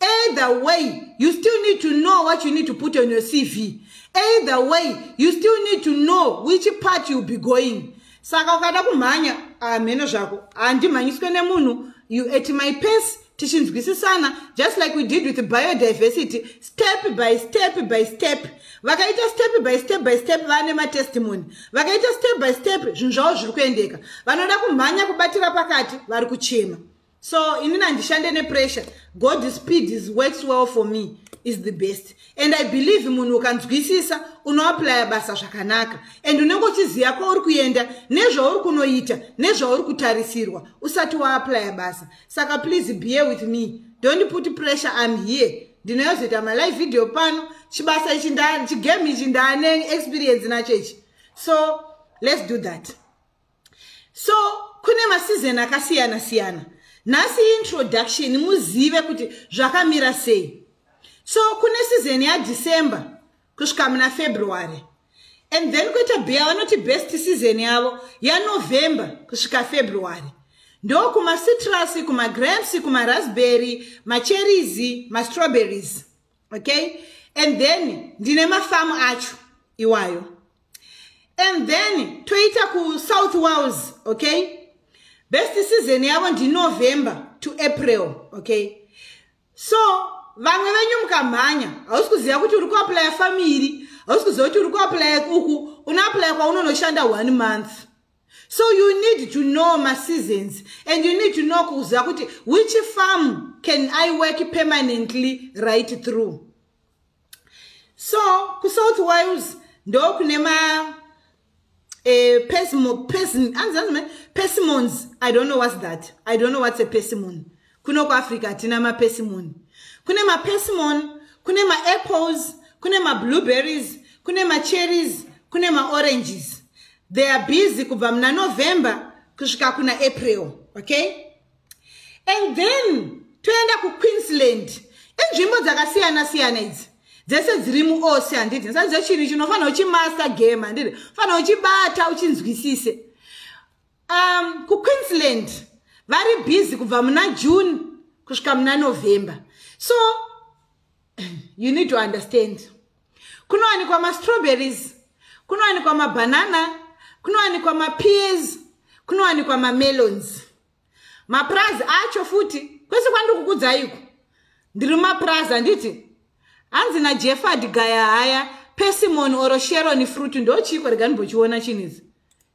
[SPEAKER 1] Either way you still need to know what you need to put on your CV. Either way you still need to know which part you'll be going. Saka ukada kumhanya meno zvako handimhanyiswe nemunhu, you at my pace tichinzwisisana, just like we did with the biodiversity, step by step by step. Vakaita step by step by step vane matestimony. Vakaita step by step zvinhu zvavo zviri kuendeka. Vanoda kumhanya kubatira pakati vari kuchema. So inini handishande nepressure. God's speed works well for me, is the best. And I believe munhu ukanzwisisa unoapply basa zvakanaka. And unenge uchiziva kwauri kuenda, nezvauri kunoita, nezvauri kutarisirwa usati waapply basa. Saka please bear with me. Don't put pressure. I'm here. Ndinozoita ma live video pano, chibasa ichi ndani, chigame ichi ndane experience nacho ichi. So let's do that. So kune ma season akasiyana siyana. Nasi introduction muzive kuti zvakamira sei. So kune season ya December kusvika muna February. And then kuita beer vanoti best season yavo ya November kusvika February. Ndo kuma citrus, kuma grapes, kuma raspberry, ma cherries, ma strawberries. Okay? And then ndine ma farm acho iwayo. And then toita ku South Wales, okay? Best season yavo ndi November to April, okay? So vamwe venyu mukamhanya hausi kuziva kuti uri kuapply family, Ausikuzoti uri kuapply uku, una-apply kwa unonoshanda 1 month. So you need to know my seasons, and you need to know kuza kuti which farm can I work permanently right through. So ku South Wales ndo kunema persimmons. I don't know what's that. I don't know what's a persimmon. Kuno ku Africa tina ma persimmon. Kune ma persimmon, kune ma apples, kune ma blueberries, kune ma cherries, kune ma oranges. They are busy kubva muna November kusvika kuna April, okay? And then toenda ku Queensland. Nzvimbo dzakasiyana idzi. Dzese dziri muOusy handiti. Ndisati chinhu chinofanira uchimaster game handiti. Fanira uchibata uchinzwisise. Ku Queensland vari busy kubva muna June kusvika muna November. So you need to understand. Kunowanikwa ma strawberries, kunowanikwa ma banana, kunowanikwa ma peas, kunowanikwa ma melons. Mapurazi acho futi kwese kwandikukudzaiku ndiri mapurazi handiti. Hanzi naJefford Gaya haya persimmon oro Sharon fruit ndochiko rega ndimbochiona chinizi.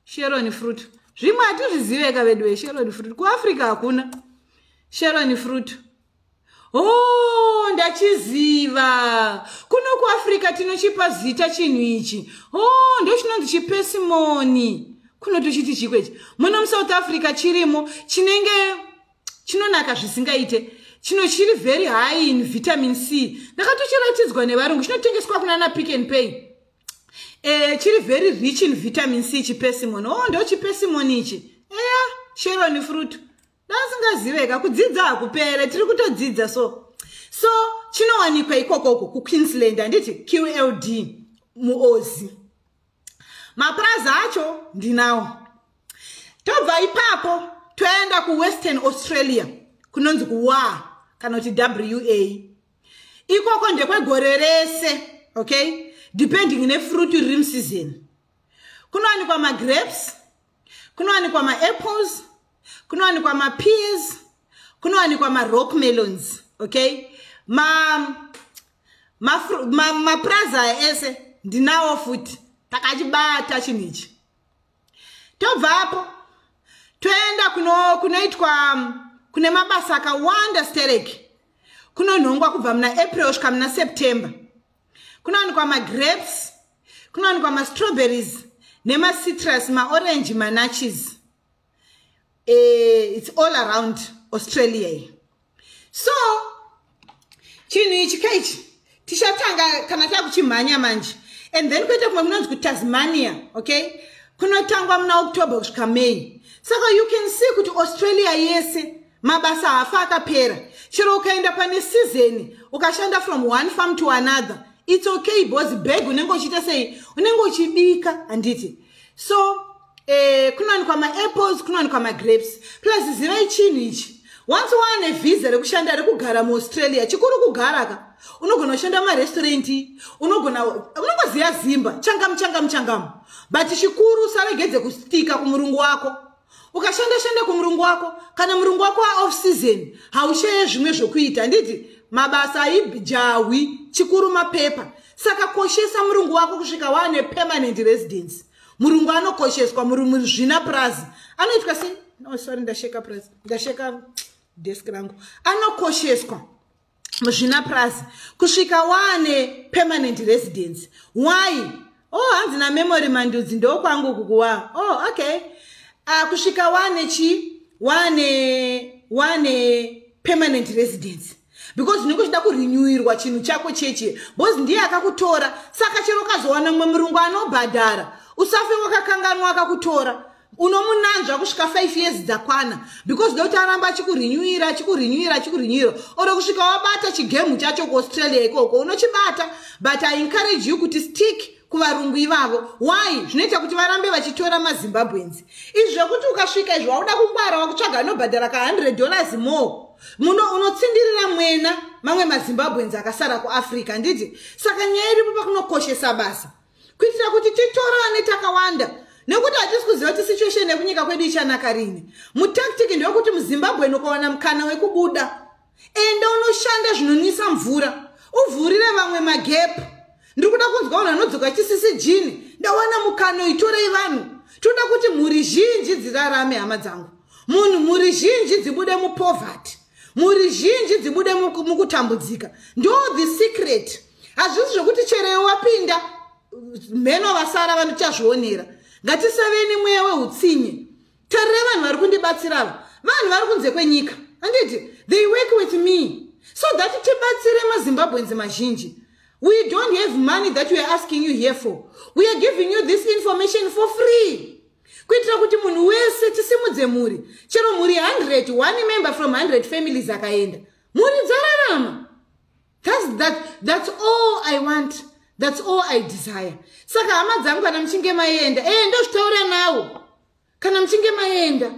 [SPEAKER 1] Sharon fruit. Zvimwe hatizviziveka vedu Sharon fruit. Ku Africa hakuna Sharon fruit. Oh, ndachiziva. Kuno ku Africa tinochipa zita chinhu ichi. Oh, ndochinonzi chipersimmon. Kuno tochiti chikwechi. Muno muSouth Africa chirimo chinenge chinonaka zvisingaite. Chino chiri very high in vitamin C. Ndakatochiratidzwa nevarungu. Chinotengeswa kunana Pick and Pay. Chiri very rich in vitamin C chipersimmon. Oh, ndo chipersimmon ichi. Sharon fruit. Ndasingaziveka kudzidza hakupere, tiri kutodzidza so chinowanikwa ikoko ku Queensland handiti QLD muOusy. Mapurazi acho ndinawo. Tobva ipapo toenda ku Western Australia kunonzi kuWA kana kuti WA. Ikoko ndekwegore rese, okay, depending ne fruit rim season. Kunowanikwa ma grapes, kunowanikwa ma apples, kunowanikwa ma peas, kunowanikwa ma rock melons, okay? Mapurazi ese ndinawo futi takachibata chinichi. Tobva apo toenda kunoitwa kune mabasa akawanda stereki. Kunonhongwa kubva muna April kusvika muna September. Kunowanikwa ma grapes, kunowanikwa ma strawberries, nema citrus, ma orange, ma nutches. It's all around Australia. So chinhu ichi kaichi tichatanga kana takuchimhanya manje. And then kuita kumwe kunonzi kuTasmania, okay? Kunotangwa muna October kusvika May. Saka you can see kuti Australia yese mabasa hafa akapera. Chero ukaenda pane season ukashanda from one farm to another, it's okay because bag unenge uchita sei, unenge uchibika handiti. So kunowanikwa ma apples, kunowanikwa ma grapes. Plus zivai chinhu ichi. Once wane visa rekushanda rekugara muAustralia, chikuru kugara ka. Unogona kushanda ma restaurant, unongoziya zimba, changamu. But chikuru saregedze kustika kumurungu wako. Ukashanda kumurungu wako, kana murungu wako off season, haushaye zvimwe zvokuita handiti. Mabasa ijawi, chikuru mapepa. Saka koshesa murungu wako kusvika wane permanent residence. Murungu anokosheswa zvina prazi. Anoitwa sei? No, sorry, ndasheka prazi. Ndasheka desk rangu. Anokosheswa zvina prazi kusvika wane permanent residence. Why? Oh, hanzi na memory mandudzi ndo kwangu kukuwa. Oh, okay. Kusvika wane permanent residence. Because unenge uchida kurenewirwa chinhu chako cheche. Because ndiye akakutora. Saka chero kazowana mumwe murungu anobhadhara. Usafe wakakanganwa akakutora. Unomunanzva kusvika 5 years dzakwana. Because doti aramba chikurenewira. Oro kusvika wabata chigemu chacho kuAustralia ikoko. Unochibata. But I encourage you kuti stick kuvarungu ivavo. Why? Zvinoita kuti varambe vachitora maZimbabweans. Izvo kuti ukasvika izvo wauda kungwara wakutsvaga anobhadhara ka $100 more. Muno unotsindirira mwena mamwe maZimbabweans akasara kuAfrica nditi. Saka nyaya iripo pakunokoshesa basa. Kuitira kuti titorane takawanda. Nekuti hatisi kuziva kuti situation yekunyika kwedu ichanaka rini. Mutactic ndokuti muZimbabwe ukawana mukana wekubuda, enda unoshanda zvinonwisa mvura. Uvhurire vamwe magap. Ndikuda kunzwa vanhu vanodzoka chisisi jini. Ndawana mukano itorei vanhu. Toda kuti mhuri zhinji dzirarame hama dzangu. Mhuri zhinji dzibude mupoverty. Mhuri zhinji dzibude mukutambudzika. Ndo the secret. Hazvisi zvokuti chero wapinda mheno vasara vanochazvionera. Ngatisaveni mweya weutsinye. Tarire vanhu vari kundibatsira ava. Vanhu vari kunze kwenyika. Handiti, they work with me. So that tibatsire maZimbabweans mazhinji. We don't have money that we are asking you here for. We are giving you this information for free. Kuitira kuti munhu wese tisimudze mhuri. Chero mhuri 100, one member from 100 families akaenda. Mhuri dzararama. That's all I want. That's all I desire. Saka hama dzangu kana mchinge maenda. Ndo zvitaura nawo. Kana mchinge maenda.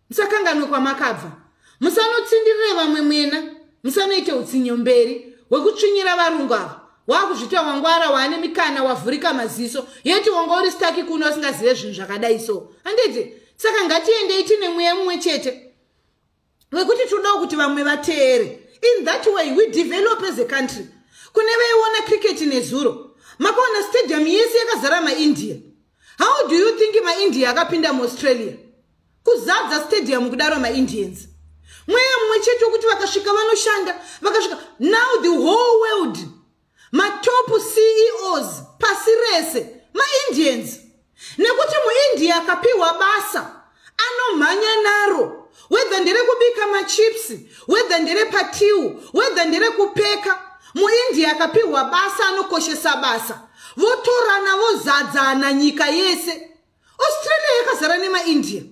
[SPEAKER 1] Musakanganwe kwamakabva. Musanotsindirire vamwe mwena. Musanoite utsinyo mberi. Wekutsvinyira varungu ava. Wakuzvita wangwara wane mikana wavhurika maziso. Yeti wanga uri staki kuno usingazive zvinhu zvakadai so. Handiti, saka ngatiendei tine mweya mumwe chete. Wekuti toda kuti vamwe vateere. In that way we develop as a country. Kune vaiona cricket nezuro. Makaona stadium yese yakazara maIndia. How do you think maIndia akapinda muAustralia? Kuzadza stadium kudaro maIndians. Mweya mumwe chete wekuti vakasvika vanoshanda. Vakasvika. Now the whole world. Top CEOs pasi rese maIndians. Nekuti muIndia akapiwa basa anomhanya naro. Whether ndere kubika machips, whether ndere patiu, whether ndere kupeka. MuIndia akapiwa basa anokoshesa basa. Votorana vozadzana nyika yese. Australia yakazara nemaIndia.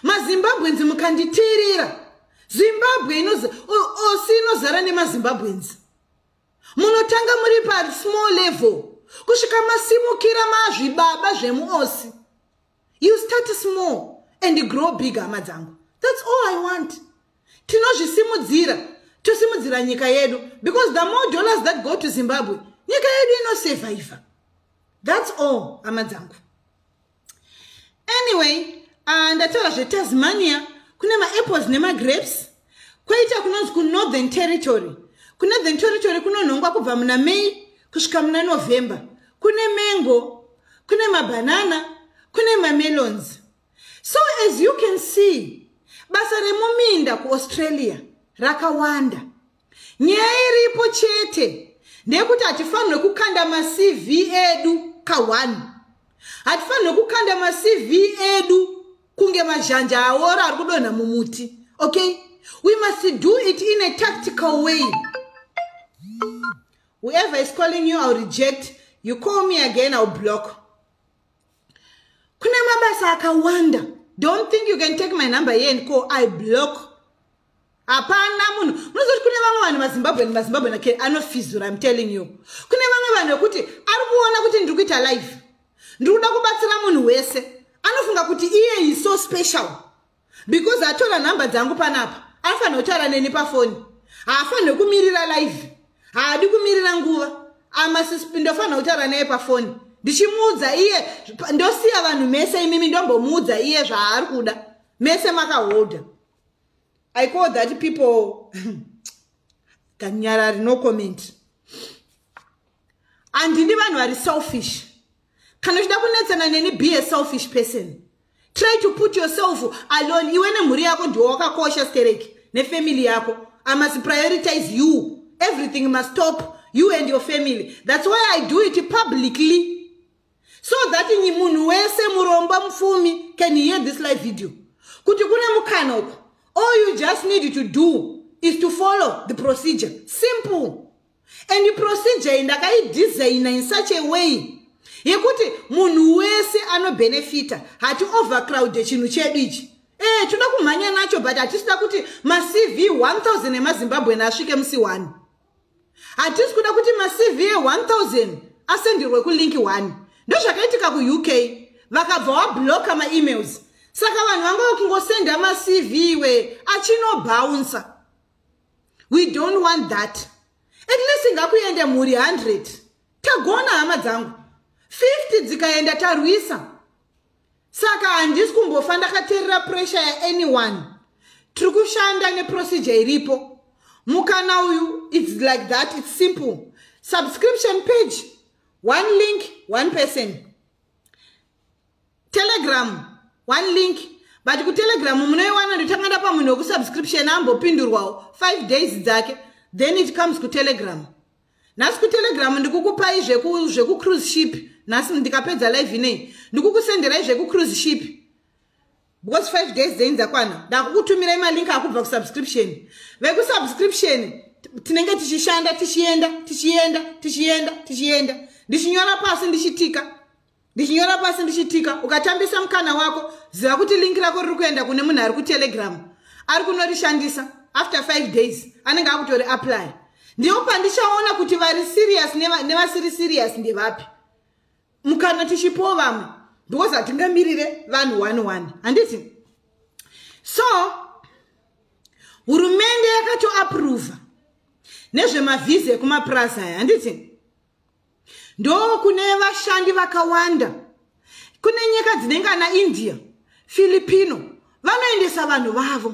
[SPEAKER 1] MaZimbabweans mukanditirira. Zimbabwe inozara nemaZimbabweans. Munotanga muri pa small level. Kusvika masimukira mazvibaba zvemuOsi. You start small and grow bigger madzangu. That's all I want. Tinozvisimudzira. Tosimudzira nyika yedu. Because the more dollars that go to Zimbabwe, nyika yedu inosurvive. That's all amadzangu. Anyway, ndataura zveTasmania kune ma-apples nema-grapes. Kwaita kunonzi kuNorthern Territory. KuNorthern Territory kunonhongwa kubva muna May kusvika muna November. Kune mango, kune mabanana, kune mamelons. So as you can see, basa remuminda kuAustralia rakawanda. Nyaya iripo chete ndekuti hatifanirwe kukanda maCV edu ka1. Hatifanirwe kukanda maCV edu kunge mazhanja aora ari kudonha mumuti. Okay? We must do it in a tactical way. Whoever is calling you, I'll reject. You call me again, I'll block. Kune mabasa akawanda. Don't think you can take my number here and call. I block. Apana munu. Munozoti kune vamwe vanhu maZimbabwe nake anofizura, I'm telling you. Kune vamwe vanhu kuti ari kuona kuti ndiri kuita live. Ndiri kuda kubatsira munhu wese. Anofunga kuti iye is so special. Because atora number dzangu panapa. Afanira kutaura neni pafoni. Haafaniri kumirira live. Haadi kumirira nguva. Ndofana kutaura naye pafoni. Ndichimuudza iye ndosiya vanhu mese imimi ndombomuudza iye zvaari kuda. Mese makaholda. I call that people kanyarari no comment. Andini vanhu vari selfish. Kana uchida kunetsana neni, be a selfish person. Try to put yourself alone. Iwe nemhuri yako ndiwo wakakosha stereki nefamily yako. I must prioritize you. Everything must stop you and your family. That's why I do it publicly. So that munhu wese muromba mufumi can hear this live video. Kuti kune mukana uko. All you just need to do is to follow the procedure. Simple. And the procedure ndakai design in such a way yekuti munhu wese ano benefita. Hati overcrowd chinhu chedu ichi. Toda kumhanya nacho, but hatisida kuti maCV 1000 emaZimbabwe asvike musi 1. Hatisi kuda kuti maCV 1000 asendirwe kulink 1. Ndozvakaitika kuUK. Vakabva wabloka maemails. Saka vanhu vanga kungosenda maCV we achinobounce. We don't want that. At least ngakuende mhuri 100. Tagona hama dzangu. 50 dzikaenda tarwisa. Saka handisi kumbofa ndakateerera pressure ya anyone. Tiri kushanda neprocedure iripo. Mukana uyu, it's like that, it's simple. Subscription page. one link, one person. Telegram, one link. But ku Telegram, munoiwana nditanganda pa munhu subscription ambopindurwawo 5 days dzake, then it comes ku Telegram. Nasi ku Telegram ndikukupai zveku cruise ship. Nasi ndikapedza live inei. Ndikukusendera zveku cruise ship. Because 5 days then dzakwana. Ndakukutumira ima link akubva ku subscription. Veku subscription tinenge tichishanda tichienda. Ndichinyorera pasi ndichitika. Ukatambisa mukana wako, ziva kuti link rako riri kuenda kune munhu ari ku Telegram. Ari kunorishandisa after 5 days anenge akutori apply. Ndiyo pandichaona kuti vari serious nevasiri serious ndevapi. Mukana tichipowa vamwe because hatingamirire vanhu 1-1. Handiti? So hurumende yakato approve nezvemavhiza ekumapurazi aya. Handiti? Ndo kune vashandi vakawanda. Kune nyika dzinenge ana India, Filipino, vanoendesa vanhu vavo.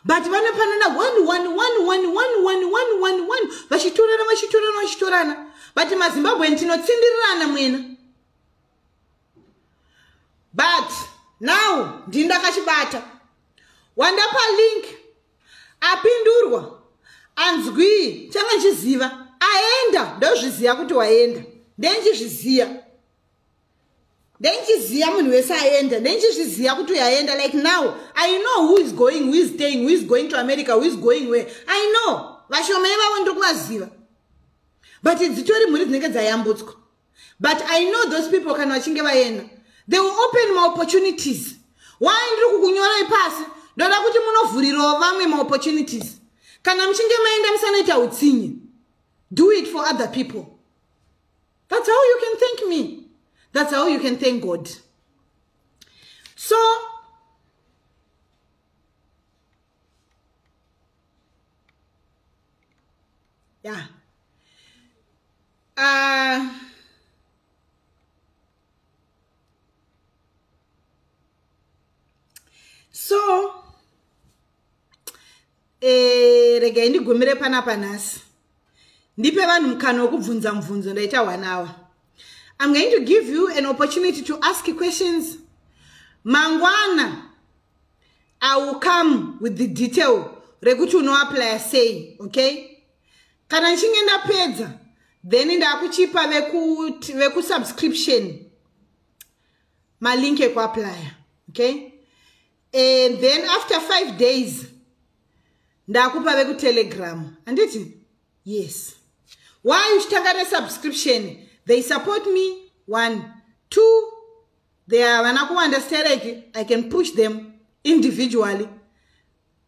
[SPEAKER 1] But vanopanana 1 vachitorana. But maZimbabwe tinotsindirirana mwena. But now ndinda kachibata. Wandapa link apindurwa. Anzwi changa chiziva aenda ndozviziya kuti waenda. Ndenchizviziya munhu wese aenda. Ndenchizviziya kuti yaenda. Like now I know who is going, who is staying, who is going to America, who is going where. I know. Vashomai vavo ndikuvaziva. But dzitori mhuri dzinenge dzayambutswa. But I know those people kana vachinge vaenda, they will open more opportunities. Why ndiri kukunyorai pasi? Ndoda kuti munovhurirawo vamwe more opportunities. Kana mchinge maenda musanoita utsinye. Do it for other people. That's how you can thank me. That's how you can thank God. So, yeah. So, rega ndigumire panapa nhasi. Ndipe vanhu mukana wokubvunza mubvunzo ndaita 1 hour. I'm going to give you an opportunity to ask questions. Mangwana, I will come with the detail. Rekuti uno apply say, okay? Kana nchinge ndapedza, then ndakuchipa veku subscription. Ma link eku apply, okay? And then after 5 days, ndakupa veku Telegram. Anditi? Yes. Why you start a subscription? They support me. 1, 2. They are when I understand I can push them individually.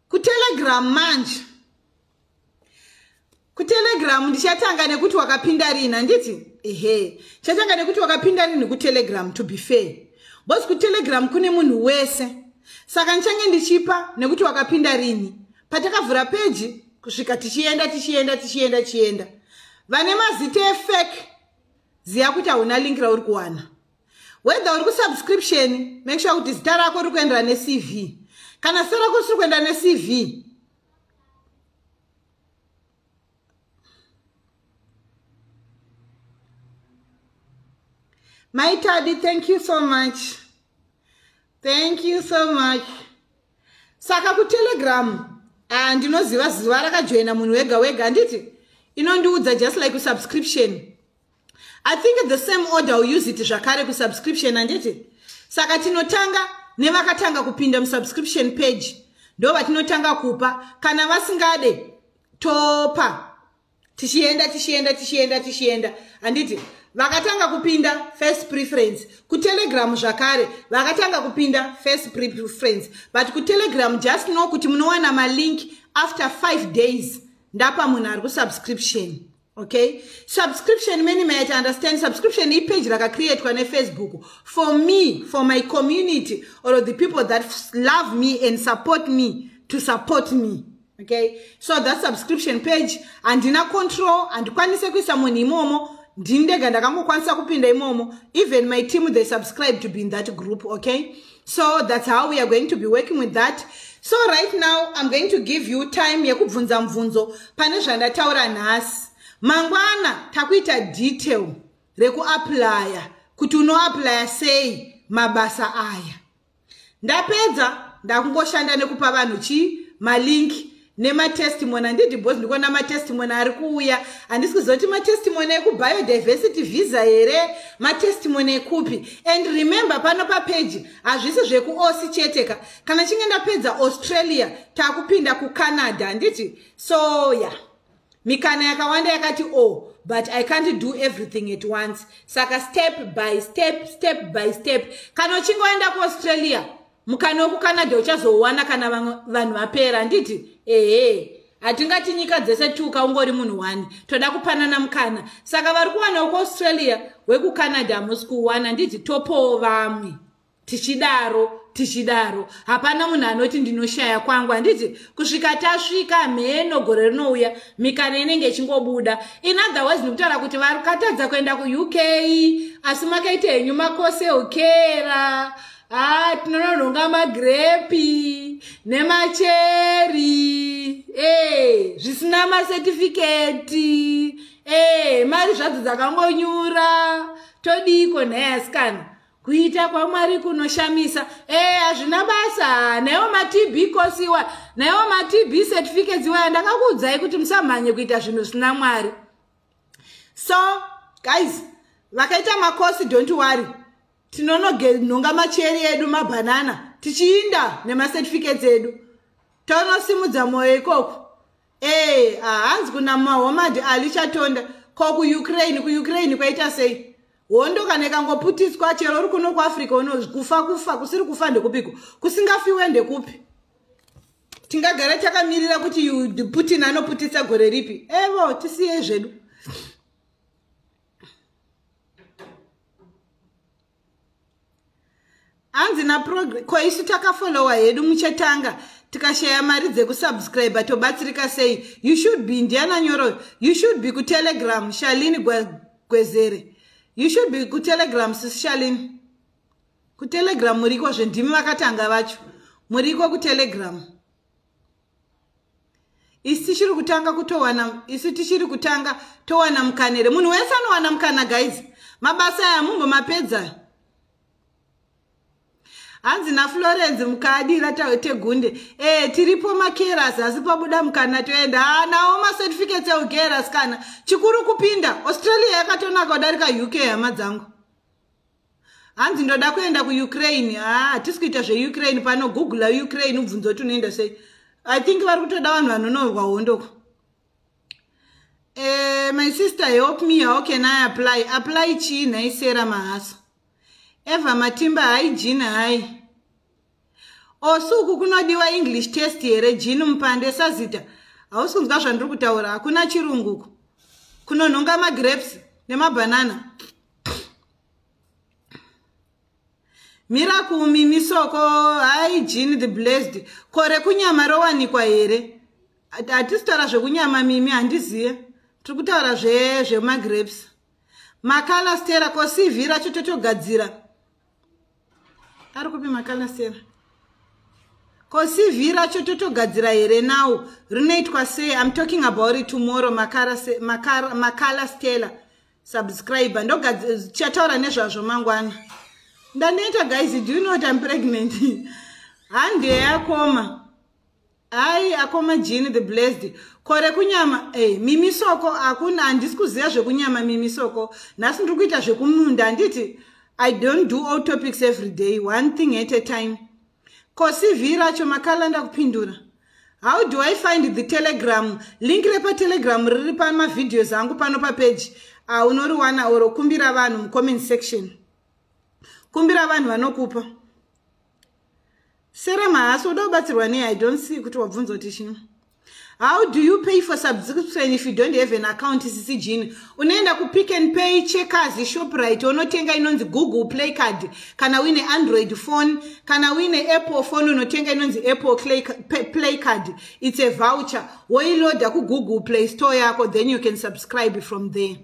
[SPEAKER 1] Ku Telegram manje. Ku Telegram ndichatanga nekuti wakapinda rini anditi? Chatanga nekuti wakapinda rini ku Telegram to be fair. Boss ku Telegram kune munhu wese. Saka nchange ndichipa nekuti wakapinda rini. Patakavhura page kusvika tichienda. Vane mazita fake ziya kuti hauna link rauri kuwana. Whether uri ku subscription, make sure kuti zita rako riri kuendera ne CV. Kana zita rako risiri kuendera ne CV, my Tadi, thank you so much. Thank you so much. Saka ku Telegram ndinoziva ziva rakajoina munhu wega anditi inondiudza just like ku subscription. I think the same order we use it zvakare ku subscription anditi. Saka tinotanga nevakatanga kupinda mu subscription page ndo vatinotanga kupa. Kana vasingade topa tichienda anditi. Vakatanga kupinda first preference. Ku Telegram zvakare vakatanga kupinda first preference. But ku Telegram just know kuti munowana ma link after 5 days. Ndapa munhu ari ku subscription. Okay? Subscription many might understand. Subscription is page like a create on Facebook. For me, for my community, or the people that love me and support me to support me. Okay? So that subscription page and in a control and kwanise kuisa moni imomo. Ndindega ndakango kwanisa kupinda imomo. Even my team, they subscribe to be in that group. Okay? So that's how we are going to be working with that. So right now, I'm going to give you time yekubvunza mvunzo. Pane zvandataura nhasi. Mangwana takuita detail rekuaplya kuti unoaplya sei mabasa aya. Ndapedza ndakungoshanda nekupa vanhu malinki nematestimony. Handidi bhozi ndikuona matestimony ari kuuya. Handisi kuzoti matestimony ekubiodiversity visa here, matestimony ekupi. And remember pano papage hazvisi zvekuAusy cheteka. Kana chinge ndapedza Australia takupinda kuCanada. Handiti so yeah. Mikana yakawanda yakati but I can't do everything at once. Saka step by step. Kana uchingoenda kuAustralia mukana kuCanada uchazowana kana vanhu vapera. Handiti hatingati nyika dzese tuka ungori munhu wani, toda kupanana mukana. Saka vari kuwana kuAustralia wekuCanada hamusi kuwana. Handiti topowo vamwe tichidaro hapana munhu anoti ndinoshaya kwangu. Handiti kusvika tasvika mheno gore rinouya mikana inenge ichingobuda. In other words ndikutaura kuti vari katadza kuenda kuUK asi makaita henyu makose okera. Tinononhonga magrepi nemacheri zvisina masertifiketi mari zvadzo dzakangonyura. Todiko nhaye asikana kuita kwaMwari kunoshamisa. Hazvina basa. Naiwo maTB kosiwa, naiwo maTB certificates waya. Ndakakuudzai kuti musamhanye kuita zvinhu zvisina Mwari. So guys, vakaita makosi don't worry. Tinononhonga macheri edu mabanana tichiinda nemacertificates edu. Tonosimudza moyo ikoko. Hanzi kuna mahomadi alichatonda. Ko kuUkraine kwaita sei? Hondo kana ikangoputiswa chero uri kuno kuAfrica kufa kusiri kufa ndekupiko, kusingafiwe ndekupi. Tingagara takamirira kuti Putin anoputisa gore ripi? Tisiye zvedu. Hanzi na progress ko isu takafollowa hedu muchetanga tikashaya mari dzekusubscribe tobatsirika sei. You should be Indiana Nyoro, you should be ku Telegram Shalini Gwezere. You should be ku Telegram Shalini. Ku Telegram muriko zvendimi vakatanga vacho. Muriko ku Telegram. Isi tichiri kutanga towana mukanere. Munhu wese anowana mukana guys. Mabasa ya mumbo mapedza. Hanzi na Florence mukadira tegunde. Tiripo makeras asi pabuda mukana toenda. Nawo ma certificates eugera skana. Chikuru kupinda. Australia yakatonaka kudarika UK hama dzangu. Hanzi ndoda kuenda kuUkraine. Hatisi kuita zveUkraine pano Google Ukraine ubvunza kuti unoenda sei. I think vari kutoda vanhu vanonorwa hondoko. My sister help me, how can I apply? Apply chii naisera mahasa. Eva Matimba hai jina hai. Osuku kunodiwa English test here jini mpande sazita. Hausi kunzwa zvandiri kutaura, hakuna chirungu. Kunonhonga magrapes nemabanana. Miracle mimisoko hai jini the blessed. Kore kunyama rowanikwa here. Hatisitaura zvekunyama mimi handiziye. Tiri kutaura zvemagrapes. Makala stera kosivhira chototogadzira. Ari kupi makala stera? Kosivhira chototogadzira here now. Rinoitwa sei? I'm talking about it tomorrow. Makala stela. Subscribe. Chataura nezvazvo mangwana. Ndaneta guys, do you know what I'm pregnant? Handi yakoma. Akoma Jini the blessed. Kore kunyama, mimisoko akuna handisi kuziva zvekunyama mimisoko. Nhasi ndiri kuita zvekumunda handiti. I don't do all topics every day, one thing at a time. Kosivhira cho makala ndakupindura. How do I find the Telegram? Link repa Telegram riri pama videos angu pano pa page. Unoriwana oro kumbira vanhu mu comment section. Kumbira vanhu vanokupa. Sera mahasi uda kubatsirwa nei? I don't see kuti wabvunza kuti chini. How do you pay for subscription if you don't have an account? Sisi Jini unaenda ku Pick and Pay, Checkers, Shoprite, unotenga inonzi Google Play Card. Kana wine Android phone, kana wine Apple phone, unotenga inonzi Apple Play Card. It's a voucher. Woiloda ku Google Play Store yako, then you can subscribe from there.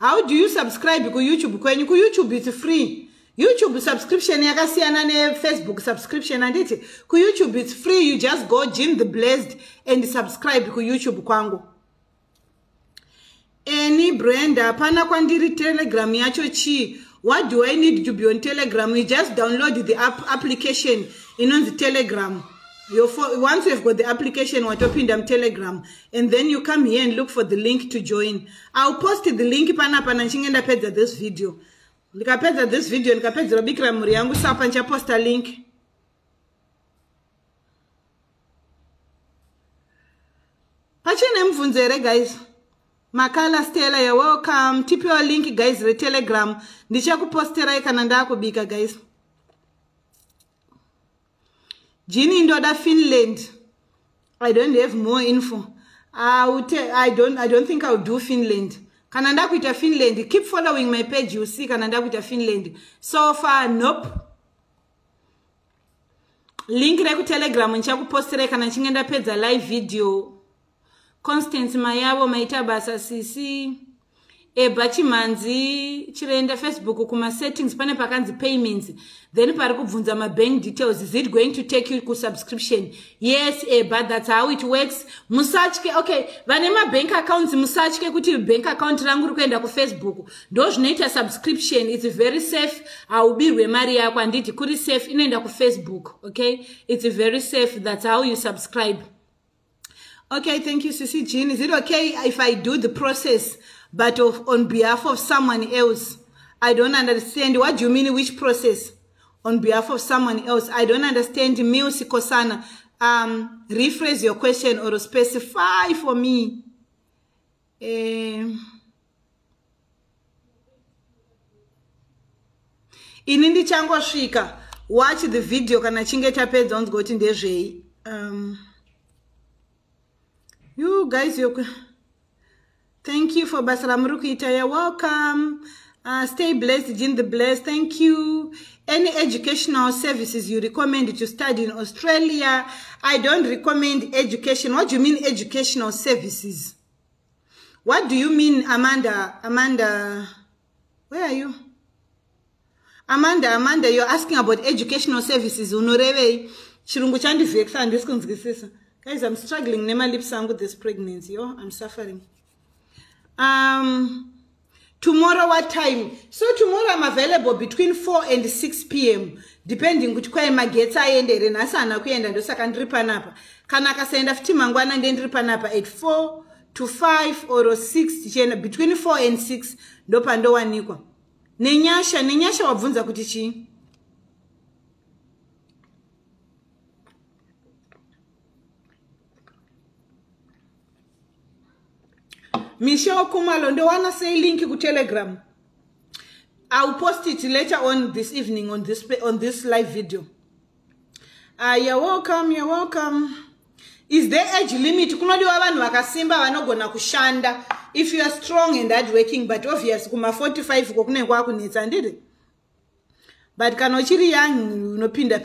[SPEAKER 1] How do you subscribe ku YouTube? Kwenye ku YouTube it's free. YouTube subscription yakasiyana ne Facebook subscription anditi. Ku YouTube it's free. You just go Jim the Blessed and subscribe ku YouTube kwangu. any Brenda pana kwandiri Telegram yacho chi. What do I need to be on Telegram? You just download the application on the Telegram. Once you've got the application, what open them Telegram, and then you come here and look for the link to join. I'll post the link pana chingenda page this video. Nikapeza this video, nikapeza robikira muri yangu sapa ncha posta link. Pachene mvunzere guys. Makala Stella, you're welcome. Tip your link guys, the Telegram. Ndichakupostera ikananda kubika guys. Ginny Ndoda Finland. I don't have more info. I don't think I'll do Finland. Kananda kuita Finland. Keep following my page, you see Kananda kuita Finland. So far, nope. Link reku Telegram nchakupostera ikanachingenda page live video. Constance Mayabo maita basa sisi bachi manzi chirenda Facebook kuma settings pane pakanzi payments, then pari kubvunza ma bank details. Is it going to take you to subscription? Yes, but that's how it works. Musachke, okay, vane ma bank accounts musachke kuti bank account rangu rikuenda ku Facebook ndo zvinoita subscription. It's very safe. Aubirwe mari yako anditi kuri safe inoenda ku Facebook. Okay, it's very safe. That's how you subscribe. Okay, thank you, Sissy Jean. Is it okay if I do the process, but on behalf of someone else? I don't understand. What do you mean, which process? On behalf of someone else? I don't understand. Musico sana. Rephrase your question or specify for me. Inindi chango shika. Watch the video. Kana chinge tape don't go to the you guys, thank you for Basalamurukita. You're welcome. Stay blessed, Jean the Blessed. Thank you. Any educational services you recommend to study in Australia? I don't recommend education. What do you mean educational services? What do you mean, Amanda? Amanda, where are you? Amanda, you're asking about educational services. Unoreve, Chirungu chandi vexa and this. Guys, I'm struggling. Nema lips with this pregnancy. Oh, I'm suffering. Tomorrow what time? So tomorrow I'm available between 4 and 6 p.m. Depending which kwa mageta ende renasa na kuenda ndo sakandripa napa. Kana kasenda fiti mangwana ndendripa napa at 4 to 5 or 6 between 4 and 6 ndo pando wanikwa. Nenyasha wabvunza kutichi. Michelle Kumalo, do wanna say link to Telegram? I'll post it later on this evening on this live video. You're welcome. You're welcome. Is there age limit? Kunodi wabanu wakasimba wanogona kushanda. If you are strong and hardworking, but obvious kuma 45 kukune kwa kunitsandide. But kanochiri young no pinda.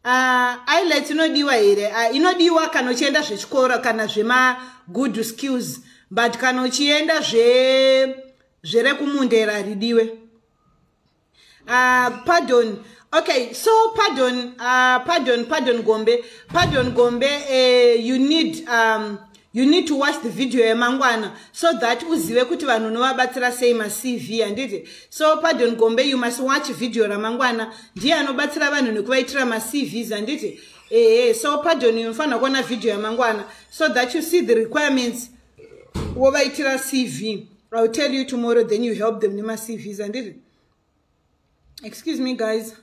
[SPEAKER 1] I let you know diwa ire. You know diwa kanochienda zvechikora kana zvema good skills, but kanochienda zvere kumundera ridiwe. Pardon. Okay, so pardon Gombe. Pardon Gombe, you need to watch the video emangwana so that uzive kuti vanhu novabatsira sei ma CV anditi. So pardon Gombe, you must watch video ramangwana ndiye anobatsira vanhu nekuvaitira ma CVs anditi. So pardon unofana kuona video yamangwana so that you see the requirements wovaitira CV. I'll tell you tomorrow, then you help them nema CVs anditi. Excuse me guys.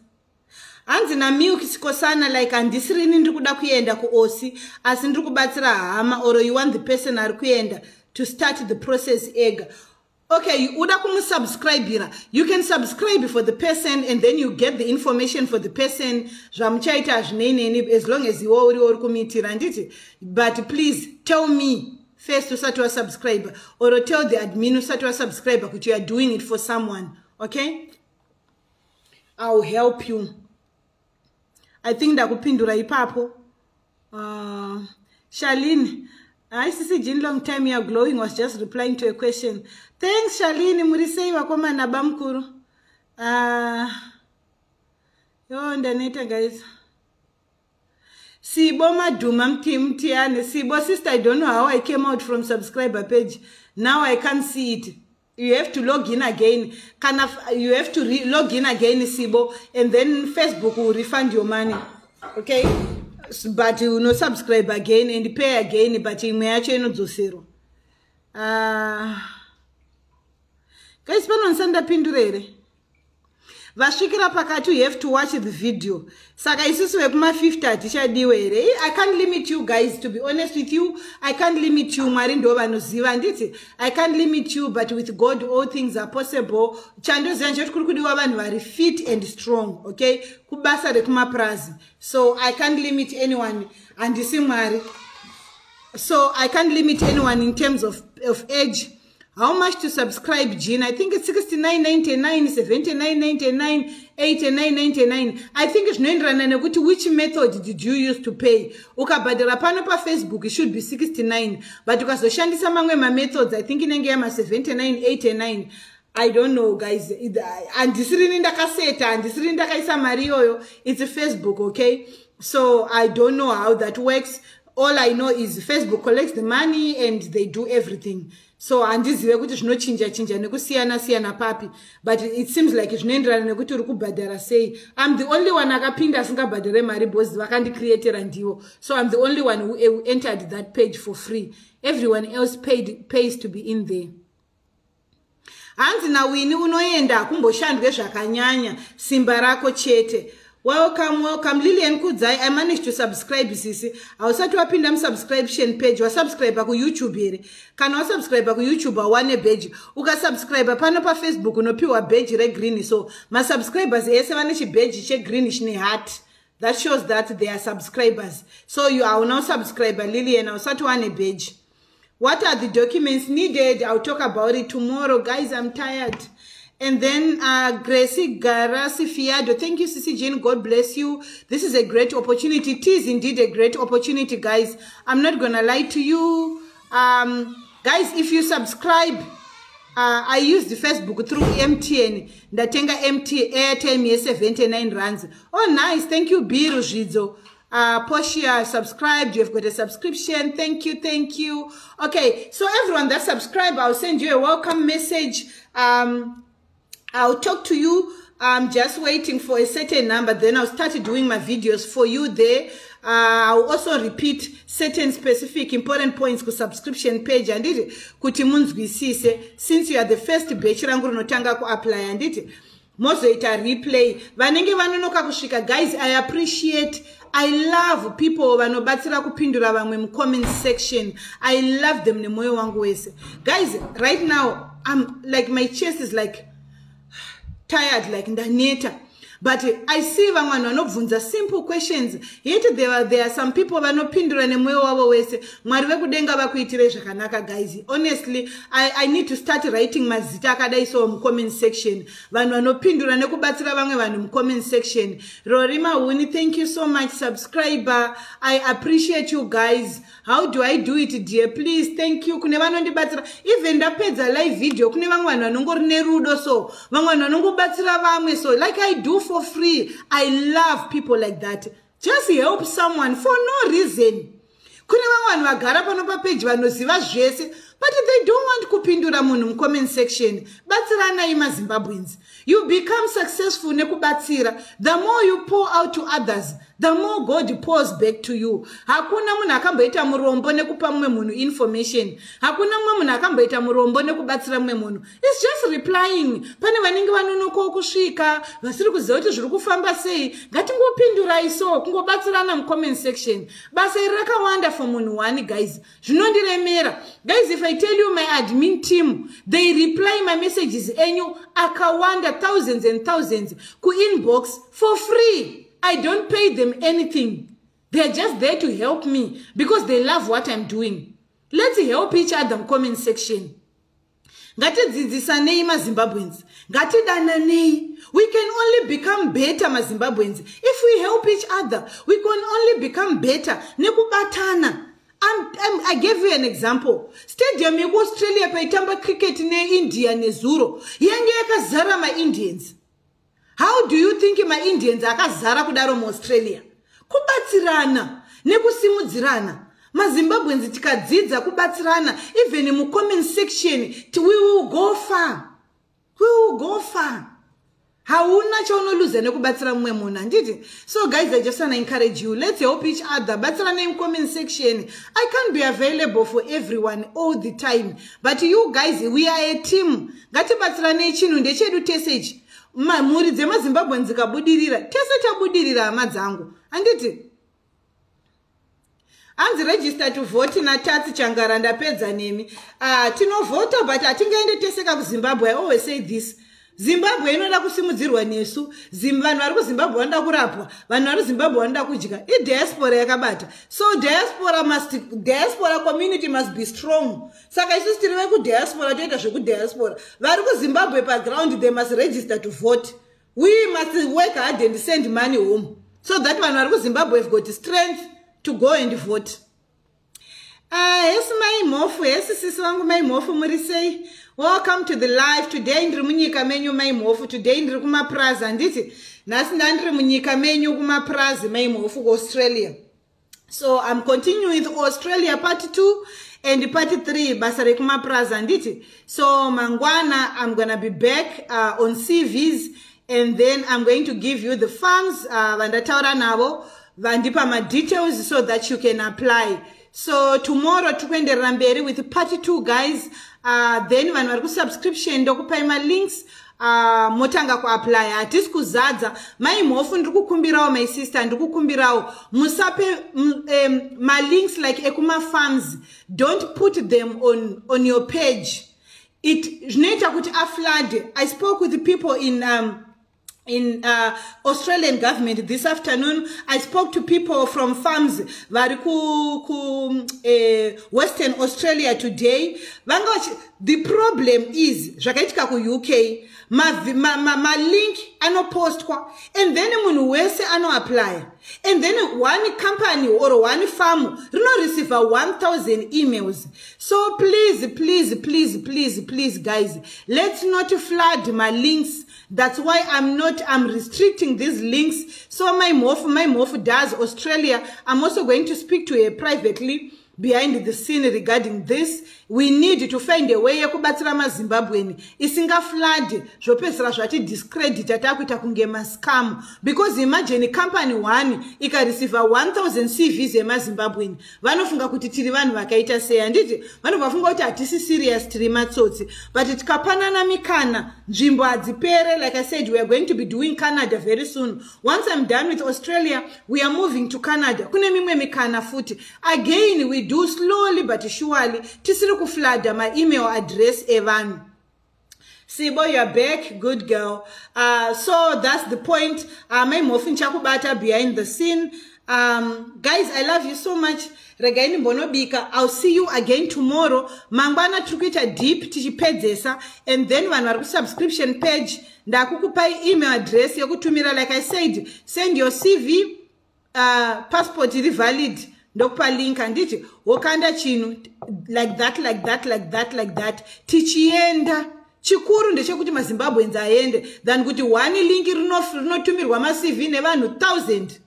[SPEAKER 1] Anzi na milk sikosana like andisirini ndikuda kuenda kuAusy asi ndikubatsira hama or you want the person ari kuenda to start the process ega. Okay, uda kumusubscribe. You can subscribe for the person and then you get the information for the person. Zvamuchaita zvinei as long as you uri kumitira nditi. But please tell me first usati wa subscribe or tell the admin usati wa subscribe kuti you are doing it for someone. Okay? I'll help you. I think that kupindura ipapo. Charlene, I see Jean long time you're glowing was just replying to a question. Thanks, Charlene. Murisei wakoma na bamkuru. Yo, ndaneta guys. Sibo Maduma Mtiani. Sibo sister, I don't know how I came out from subscriber page. Now I can't see it. You have to log in again. You have to log in again, Sibo, and then Facebook will refund your money. Okay? But you will subscribe again and pay again, but you may actually not do zero. Guys, panosanda pindurere. Vashikira pakati, you have to watch the video. Saka isusu wekuma 50 tichadiwere. I can't limit you guys, to be honest with you. I can't limit you, Marindo Vanoziva nditi. I can't limit you, but with God all things are possible. Chando zanjot kurukudiwa vanhu vari fit and strong, okay? Kubasa de kumapurazi. So I can't limit anyone and disimari. So I can't limit anyone in terms of age. How much to subscribe, Jean? I think it's $69.99, $79.99, $89.99. I think it's $9. Which method did you use to pay? Ukabadira pano pa Facebook, it should be $69. But because the shandi samangwe my methods, I think in Engama $79, $89. I don't know, guys. And this is in the cassette, and this is in the kaisa Mario. It's a Facebook, okay? So I don't know how that works. All I know is Facebook collects the money and they do everything. So and this is no chinja nekusiyana papi, but it seems like it's nendra nekuti uri kubhadhara sei. I'm the only one akapinda asingabhadhare mari boss vakandi creator ndiwo. So I'm the only one who entered that page for free. Everyone else pays to be in there. Hanzi na wini unoenda kumboshandwe zvakanyanya simba rako chete. Welcome, Lillian Kudzai. I managed to subscribe, sisi. I was to pin them subscription page. Wa subscribe ku YouTube here. Can you subscribe ku YouTube one page? Uka subscribe pano pa Facebook no piwa badge re green. So my subscribers ese vanishi badge che greenish ni heart. That shows that they are subscribers. So you are now subscriber, Lillian. I was to one badge. What are the documents needed? I'll talk about it tomorrow, guys. I'm tired. And then Gracie Garasi Fiado, thank you, Sisi Jane, God bless you. This is a great opportunity. It is indeed a great opportunity, guys. I'm not gonna lie to you. Guys, if you subscribe, I use the Facebook through MTN. Ndatenga MTN airtime yes 79 rands. Oh, nice. Thank you, Biru Jizo. Portia subscribed. You have got a subscription. Thank you, thank you. Okay, so everyone that subscribe, I'll send you a welcome message. I'll talk to you. I'm just waiting for a certain number. Then I'll start doing my videos for you there. I'll also repeat certain specific important points ku subscription page. And it since you are the first batch rangu notanga ku apply and it mozo ita replay. Vanenge vanonoka kushika. Guys, I appreciate. I love people vanobatsira kupindura vamwe mu comment section. I love them ne moyo wangu wese. Guys, right now I'm like my chest is like tired like ndaneta, but I see vamwe vanobvunza simple questions. Yet there are some people vanopindura nemoyo wavo wese. Mwari vekudenga vakuitire zvakanaka, guys. Honestly, I need to start writing mazita akadai so mu comment section. Vanhu vanopindura nekubatsira vamwe vanhu mu comment section. Rorima Huni, thank you so much, subscriber. I appreciate you guys. How do I do it, dear? Please, thank you. Kune vanondibatsira. Even ndapedza live video, kune vamwe vanhu vanongori nerudo so. Vamwe vanhu vanongobatsira vamwe so. Like I do for free. I love people like that. Just help someone for no reason. Kune vamwe vanhu vagara pano pa page vanoziva zvese, but they don't want kupindura munhu mu comment section. Batsirana ima Zimbabweans. You become successful nekubatsira. The more you pour out to others, the more God pours back to you. Hakuna munhu akamboita murombo nekupa mumwe munhu information. Hakuna mumwe munhu akamboita murombo nekubatsira mumwe munhu. It's just replying. Pane vanenge vanonoko kusvika, vasiri kuziva kuti zviri kufamba sei. Ngatingopindura iso, kungobatsirana mu comment section. Basa iri rakawanda for munhu wani, guys. Zvinondiremera. Guys, if I tell you my admin team, they reply my messages enyu akawanda thousands and thousands ku inbox for free. I don't pay them anything. They're just there to help me because they love what I'm doing. Let's help each other in the comment section. Ngatidzidzisanei maZimbabweans. Ngatidananei. We can only become better maZimbabweans if we help each other. We can only become better. Nekubatana. I gave you an example. Stadium in Australia paitamba cricket ne India ne Zuro. Yange yakazara ma Indians. How do you think my Indians akazara kudaro mu Australia? Kubatsirana. nekusimudzirana. MaZimbabweans tikadzidza kubatsirana, even in comment section, we will go far. We will go far. Hauna chaunoluza nekubatsira mumwe munhu handiti. So guys, I just want to encourage you, let's help each other. Batsirana in comment section. I can't be available for everyone all the time, but you guys, we are a team. Ngatibatsirane chinhu ndechedu tese. Mhuri dzemaZimbabweans dzikabudirira, tese tabudirira hama dzangu. Handiti. Anzi register to vote na Tatsi Changara ndapedza nemi. Tinovota but atingaende teseka kuZimbabwe. I always say this. Zimbabwe inoda kusimudzirwa nesu. Vanhu vari kuZimbabwe vanoda kurapwa. Vanhu vari kuZimbabwe vanoda kudya. Diaspora yakabata. So diaspora community must be strong. Saka isusu tiri vekudiaspora toita zvekudiaspora. Vari kuZimbabwe paground, they must register to vote. We must work hard and send money home, so that vanhu vari kuZimbabwe have got strength to go and vote. Yes, my mofu. Yes, sisi wangu my mofu murisei. Welcome to the live. Today ndiri munyika menyu my mofu. Today ndiri kumapurazi anditi. Nasi ndiri munyika menyu kumapurazi my mofu ku Australia. So I'm continuing with Australia part 2 and part 3 basa rekumapurazi anditi. So mangwana I'm gonna be back on CVs, and then I'm going to give you the farms vandataura navo vandipa ma details so that you can apply. So tomorrow tukuenderera mberi with part 2 guys. Then vanhu vari kusubscription ndokupai ma links motanga kuapply. Hatisi kuzadza. My mofu ndiri kukumbirawo, my sister ndiri kukumbirawo, musape ma links like ekuma farms. Don't put them on your page. It zvinoita kuti aflood. I spoke with the people in Australian government this afternoon. I spoke to people from farms Western Australia today. The problem is zvakaitika ku UK, ma link ano post kwa, and then munhu wese ano apply, and then one company or one farm rino receive 1,000 emails. So please guys, let's not flood my links. That's why I'm restricting these links. So my mof does Australia. I'm also going to speak to her privately behind the scene regarding this. We need to find a way yekubatsira maZimbabwean isinga flood zvopesera zvati discredit atakuita kunge mascam, because imagine company one ika receive 1,000 CVs yemaZimbabwean. Vanofunga kuti tiri vanhu vakaita sei handiti. Vanhu vafunga kuti hatisi serious tiri matsotsi, but tikapanana mikana nzvimbo hadzipere. Like I said, we are going to be doing Canada very soon. Once I'm done with Australia, we are moving to Canada. Kune mimwe mikana futi. Again, we do slowly but surely. Tisiri kuflada my email address evan. Sibo, you're back. Good girl. So that's the point. My muffin chakubata behind the scene. Guys, I love you so much. Regaini bonobika. I'll see you again tomorrow. Mangwana trukuita deep tichipedzesa, and then vanhu subscription page ndakukupai email address yokutumira. Like I said, send your CV, passport is valid. Ndokupa link anditi wokanda chinu like that tichienda. Chikuru ndechekuti maZimbabweans aende than kuti one link rinotumirwa ma CV nevanhu 1,000.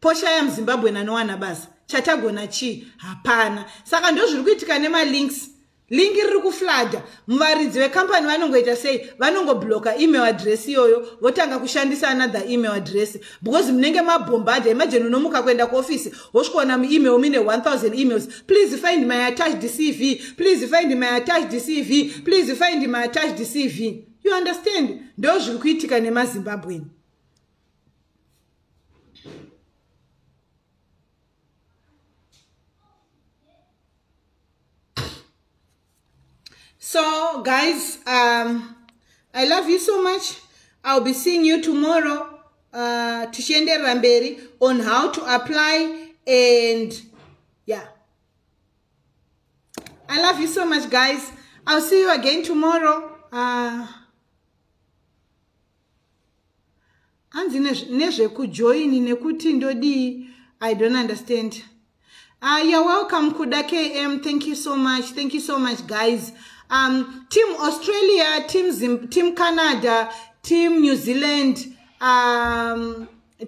[SPEAKER 1] Posha ya mZimbabwe anowana basa chatagona chi hapana. Saka ndozviri kuitika nema links. Link riri kuflada. Muvaridzi vecompany vanongoita sei, vanongobloka email address iyoyo votanga kushandisa another email address, because munenge mabhombada. Imagine unomuka kuenda kuoffice wosvikaona muemail mine 1,000 emails. Please find my attached CV. Please find my attached CV. Please find my attached CV. You understand? Ndozviri kuitika nemaZimbabwean. So guys, I love you so much. I'll be seeing you tomorrow Tushende Ramberi on how to apply, and yeah, I love you so much guys. I'll see you again tomorrow. I don't understand. You're welcome, Kuda KM. Thank you so much. Thank you so much, guys. Team Australia, Team Canada, Team New Zealand,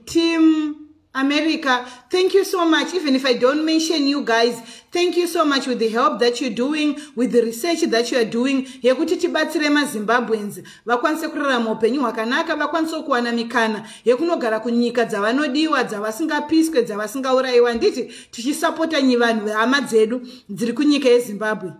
[SPEAKER 1] Team America, thank you so much. Even if I don't mention you guys, thank you so much with the help that you're doing, with the research that you are doing. Yekuti tibatsire maZimbabweans vakwanise kurarama upenyu hwakanaka, vakwanise kuwana mikana yekunogara kunyika dzavanodiwa, dzavasingapiswe, dzavasingaurayiwa. Nditi tichisapota vanhu vehama dzedu dziri kunyika yeZimbabwe.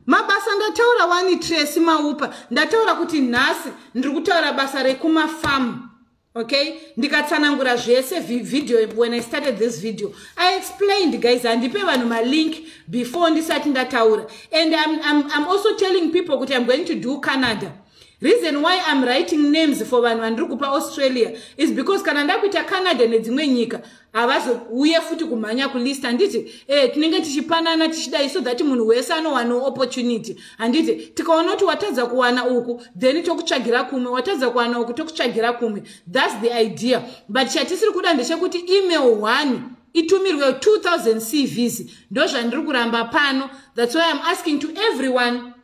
[SPEAKER 1] Mabasa ndataura wani Tracy Maupa, ndataura kuti nhasi ndiri kutaura basa rekumafamu. Okay, ndikatsanangura zvese video. When I started this video, I explained, guys, andipe vanhu ma link before ndisati ndataura. And I'm also telling people that I'm going to do Canada. Reason why I'm writing names for vanhu vandiri kupa Australia is because kana ndakuita Canada nedzimwe nyika havazouye futi kumhanya kulista. Handiti tinenge tichipanana tichidai so that munhu wese anowana opportunity. Handiti tikaona kuti watadza kuwana uku then tokutsvagira kumwe, watadza kuwana uku tokutsvagira kumwe. That's the idea. But chatisiri kuda ndechekuti email 1 itumirwe 2000 CVs. Ndo zvandiri kuramba pano. That's why I'm asking to everyone.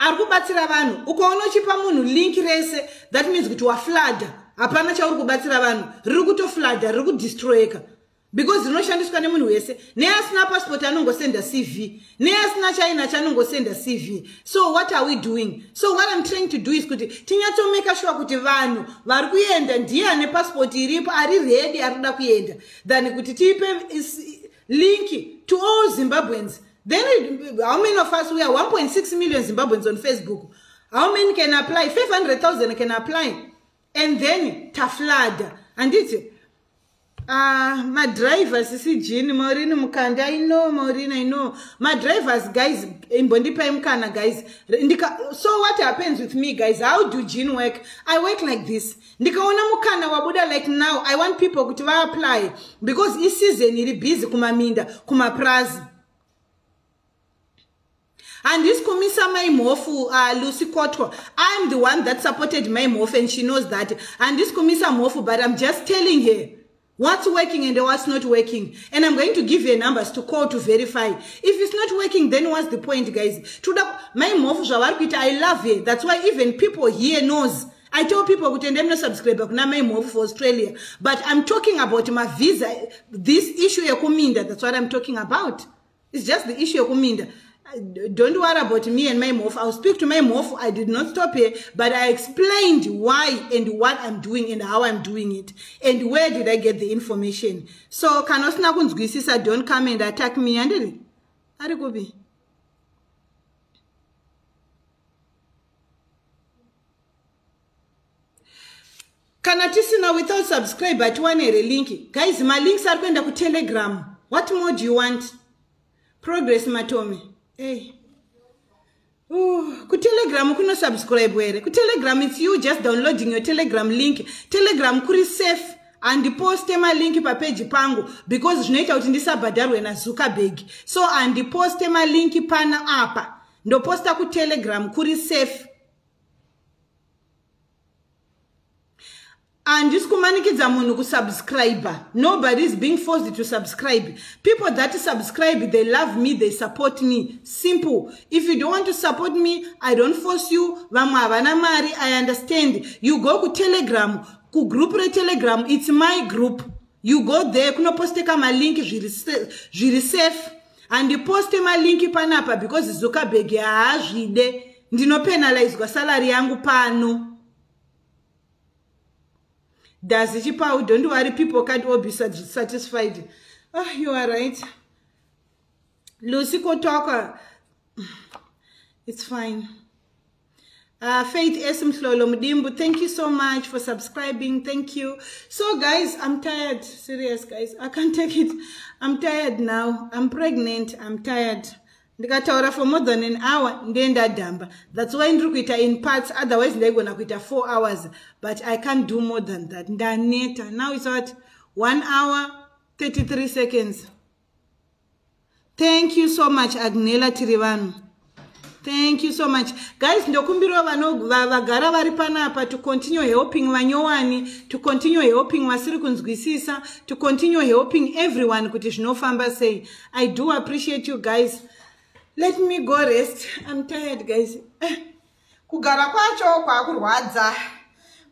[SPEAKER 1] Arikubatsira vanhu ukaona uchipa munhu link rese, that means kuti waflada. Hapana chauri kubatsira vanhu, riri kutoflada, riri kudestroyeka. Because rinoshandiswa nemunhu wese. Neasina passport anongosenda CV, neasina China chanongosenda CV. So what are we doing? So what I'm trying to do is kuti tinyatso make sure kuti vanhu vari kuenda ndiye ane passport iripo, ari ready, arikuda kuenda, than kuti tipe link to all Zimbabweans. Then how many of us, we are 1.6 million Zimbabweans on Facebook. How many can apply? 500,000 can apply. And then taflada. And it's my drivers, see Jean, Maureen Mukanda, I know, Maureen, I know. My drivers, guys, in Bondipa Mkana, guys. So what happens with me, guys? How do Jean work? I work like this. Ndikaona mukana wabuda, like now, I want people to apply. Because this season, it's busy, kumaminda, kumapurazi. And this Kumisa my mofu, Lucy Kotwa, I'm the one that supported my mofu and she knows that. And this Kumisa mofu, but I'm just telling her what's working and what's not working. And I'm going to give you numbers to call to verify. If it's not working, then what's the point, guys? My mofu, I love her. That's why even people here knows. I tell people who tend to subscribe to my move for Australia. But I'm talking about my visa, this issue of Kuminda. That's what I'm talking about. It's just the issue of Kuminda. Don't worry about me and my move. I'll speak to my move. I did not stop here, but I explained why and what I'm doing and how I'm doing it and where did I get the information. So kanosna kunzwisisa, don't come and attack me. And Arikobi. Kanatisina without subscribe but one link. Guys, my links are going to Telegram. What more do you want? Progress Matomi. Hey. Ku Telegram kuno subscribe where. Ku Telegram it's you just downloading your Telegram link. Telegram kuri safe and post my link pa page pangu because jinaita kuti ndisabhadharwe na Zuckerberg. So and post my link pana apa. Ndo posta ku Telegram kuri safe. And just kumanikidza munhu kusubscriber. Nobody is being forced to subscribe. People that subscribe, they love me, they support me. Simple. If you don't want to support me, I don't force you. I understand. You go to Telegram, ku group re Telegram, it's my group. You go there, kuno poste kama link, jiri safe. And you post my link panapa because Zuckerberg ya jide. Ndino penalize kwa salary yangu pano. Does it power? Don't worry, people can't all be satisfied. Oh, you are right. Lucy Kotoka. It's fine. Faith Esim Slolomdimbu, thank you so much for subscribing. Thank you. So guys, I'm tired. Serious guys. I can't take it. I'm tired now. I'm pregnant. I'm tired. Ndikataura for more than an hour, ndenda damba. That's why ndrukuita in parts, otherwise ndegona kuita 4 hours. But I can't do more than that. Ndaneta. Now it's what? 1 hour, 33 seconds. Thank you so much, Agnella Tirivanu. Thank you so much. Guys, ndokumbirwa vagara vari panapa to continue helping vanyowani, to continue helping vasiri kunzwisisa, to continue helping everyone kuti zvinofamba sei. I do appreciate you guys. Let me go rest. I'm tired, guys. Kugara kwacho kwakurwadza.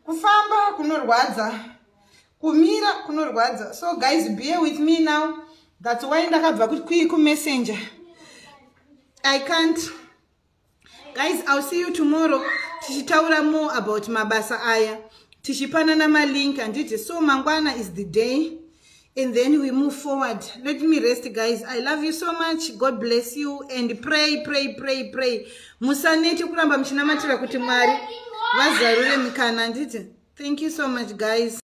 [SPEAKER 1] Kufamba kunorwadza. Kumira kunorwadza. So guys, bear with me now. That's why ndakabva ku messenger. I can't. Guys, I'll see you tomorrow. Tichitaura more about Mabasa aya. Tishipanana ma link and it is so mangwana is the day. And then we move forward. Let me rest, guys. I love you so much. God bless you. And pray. Musaneti kuramba mchinamatira kuti Mwari vazarure mikana nditi. Thank you so much, guys.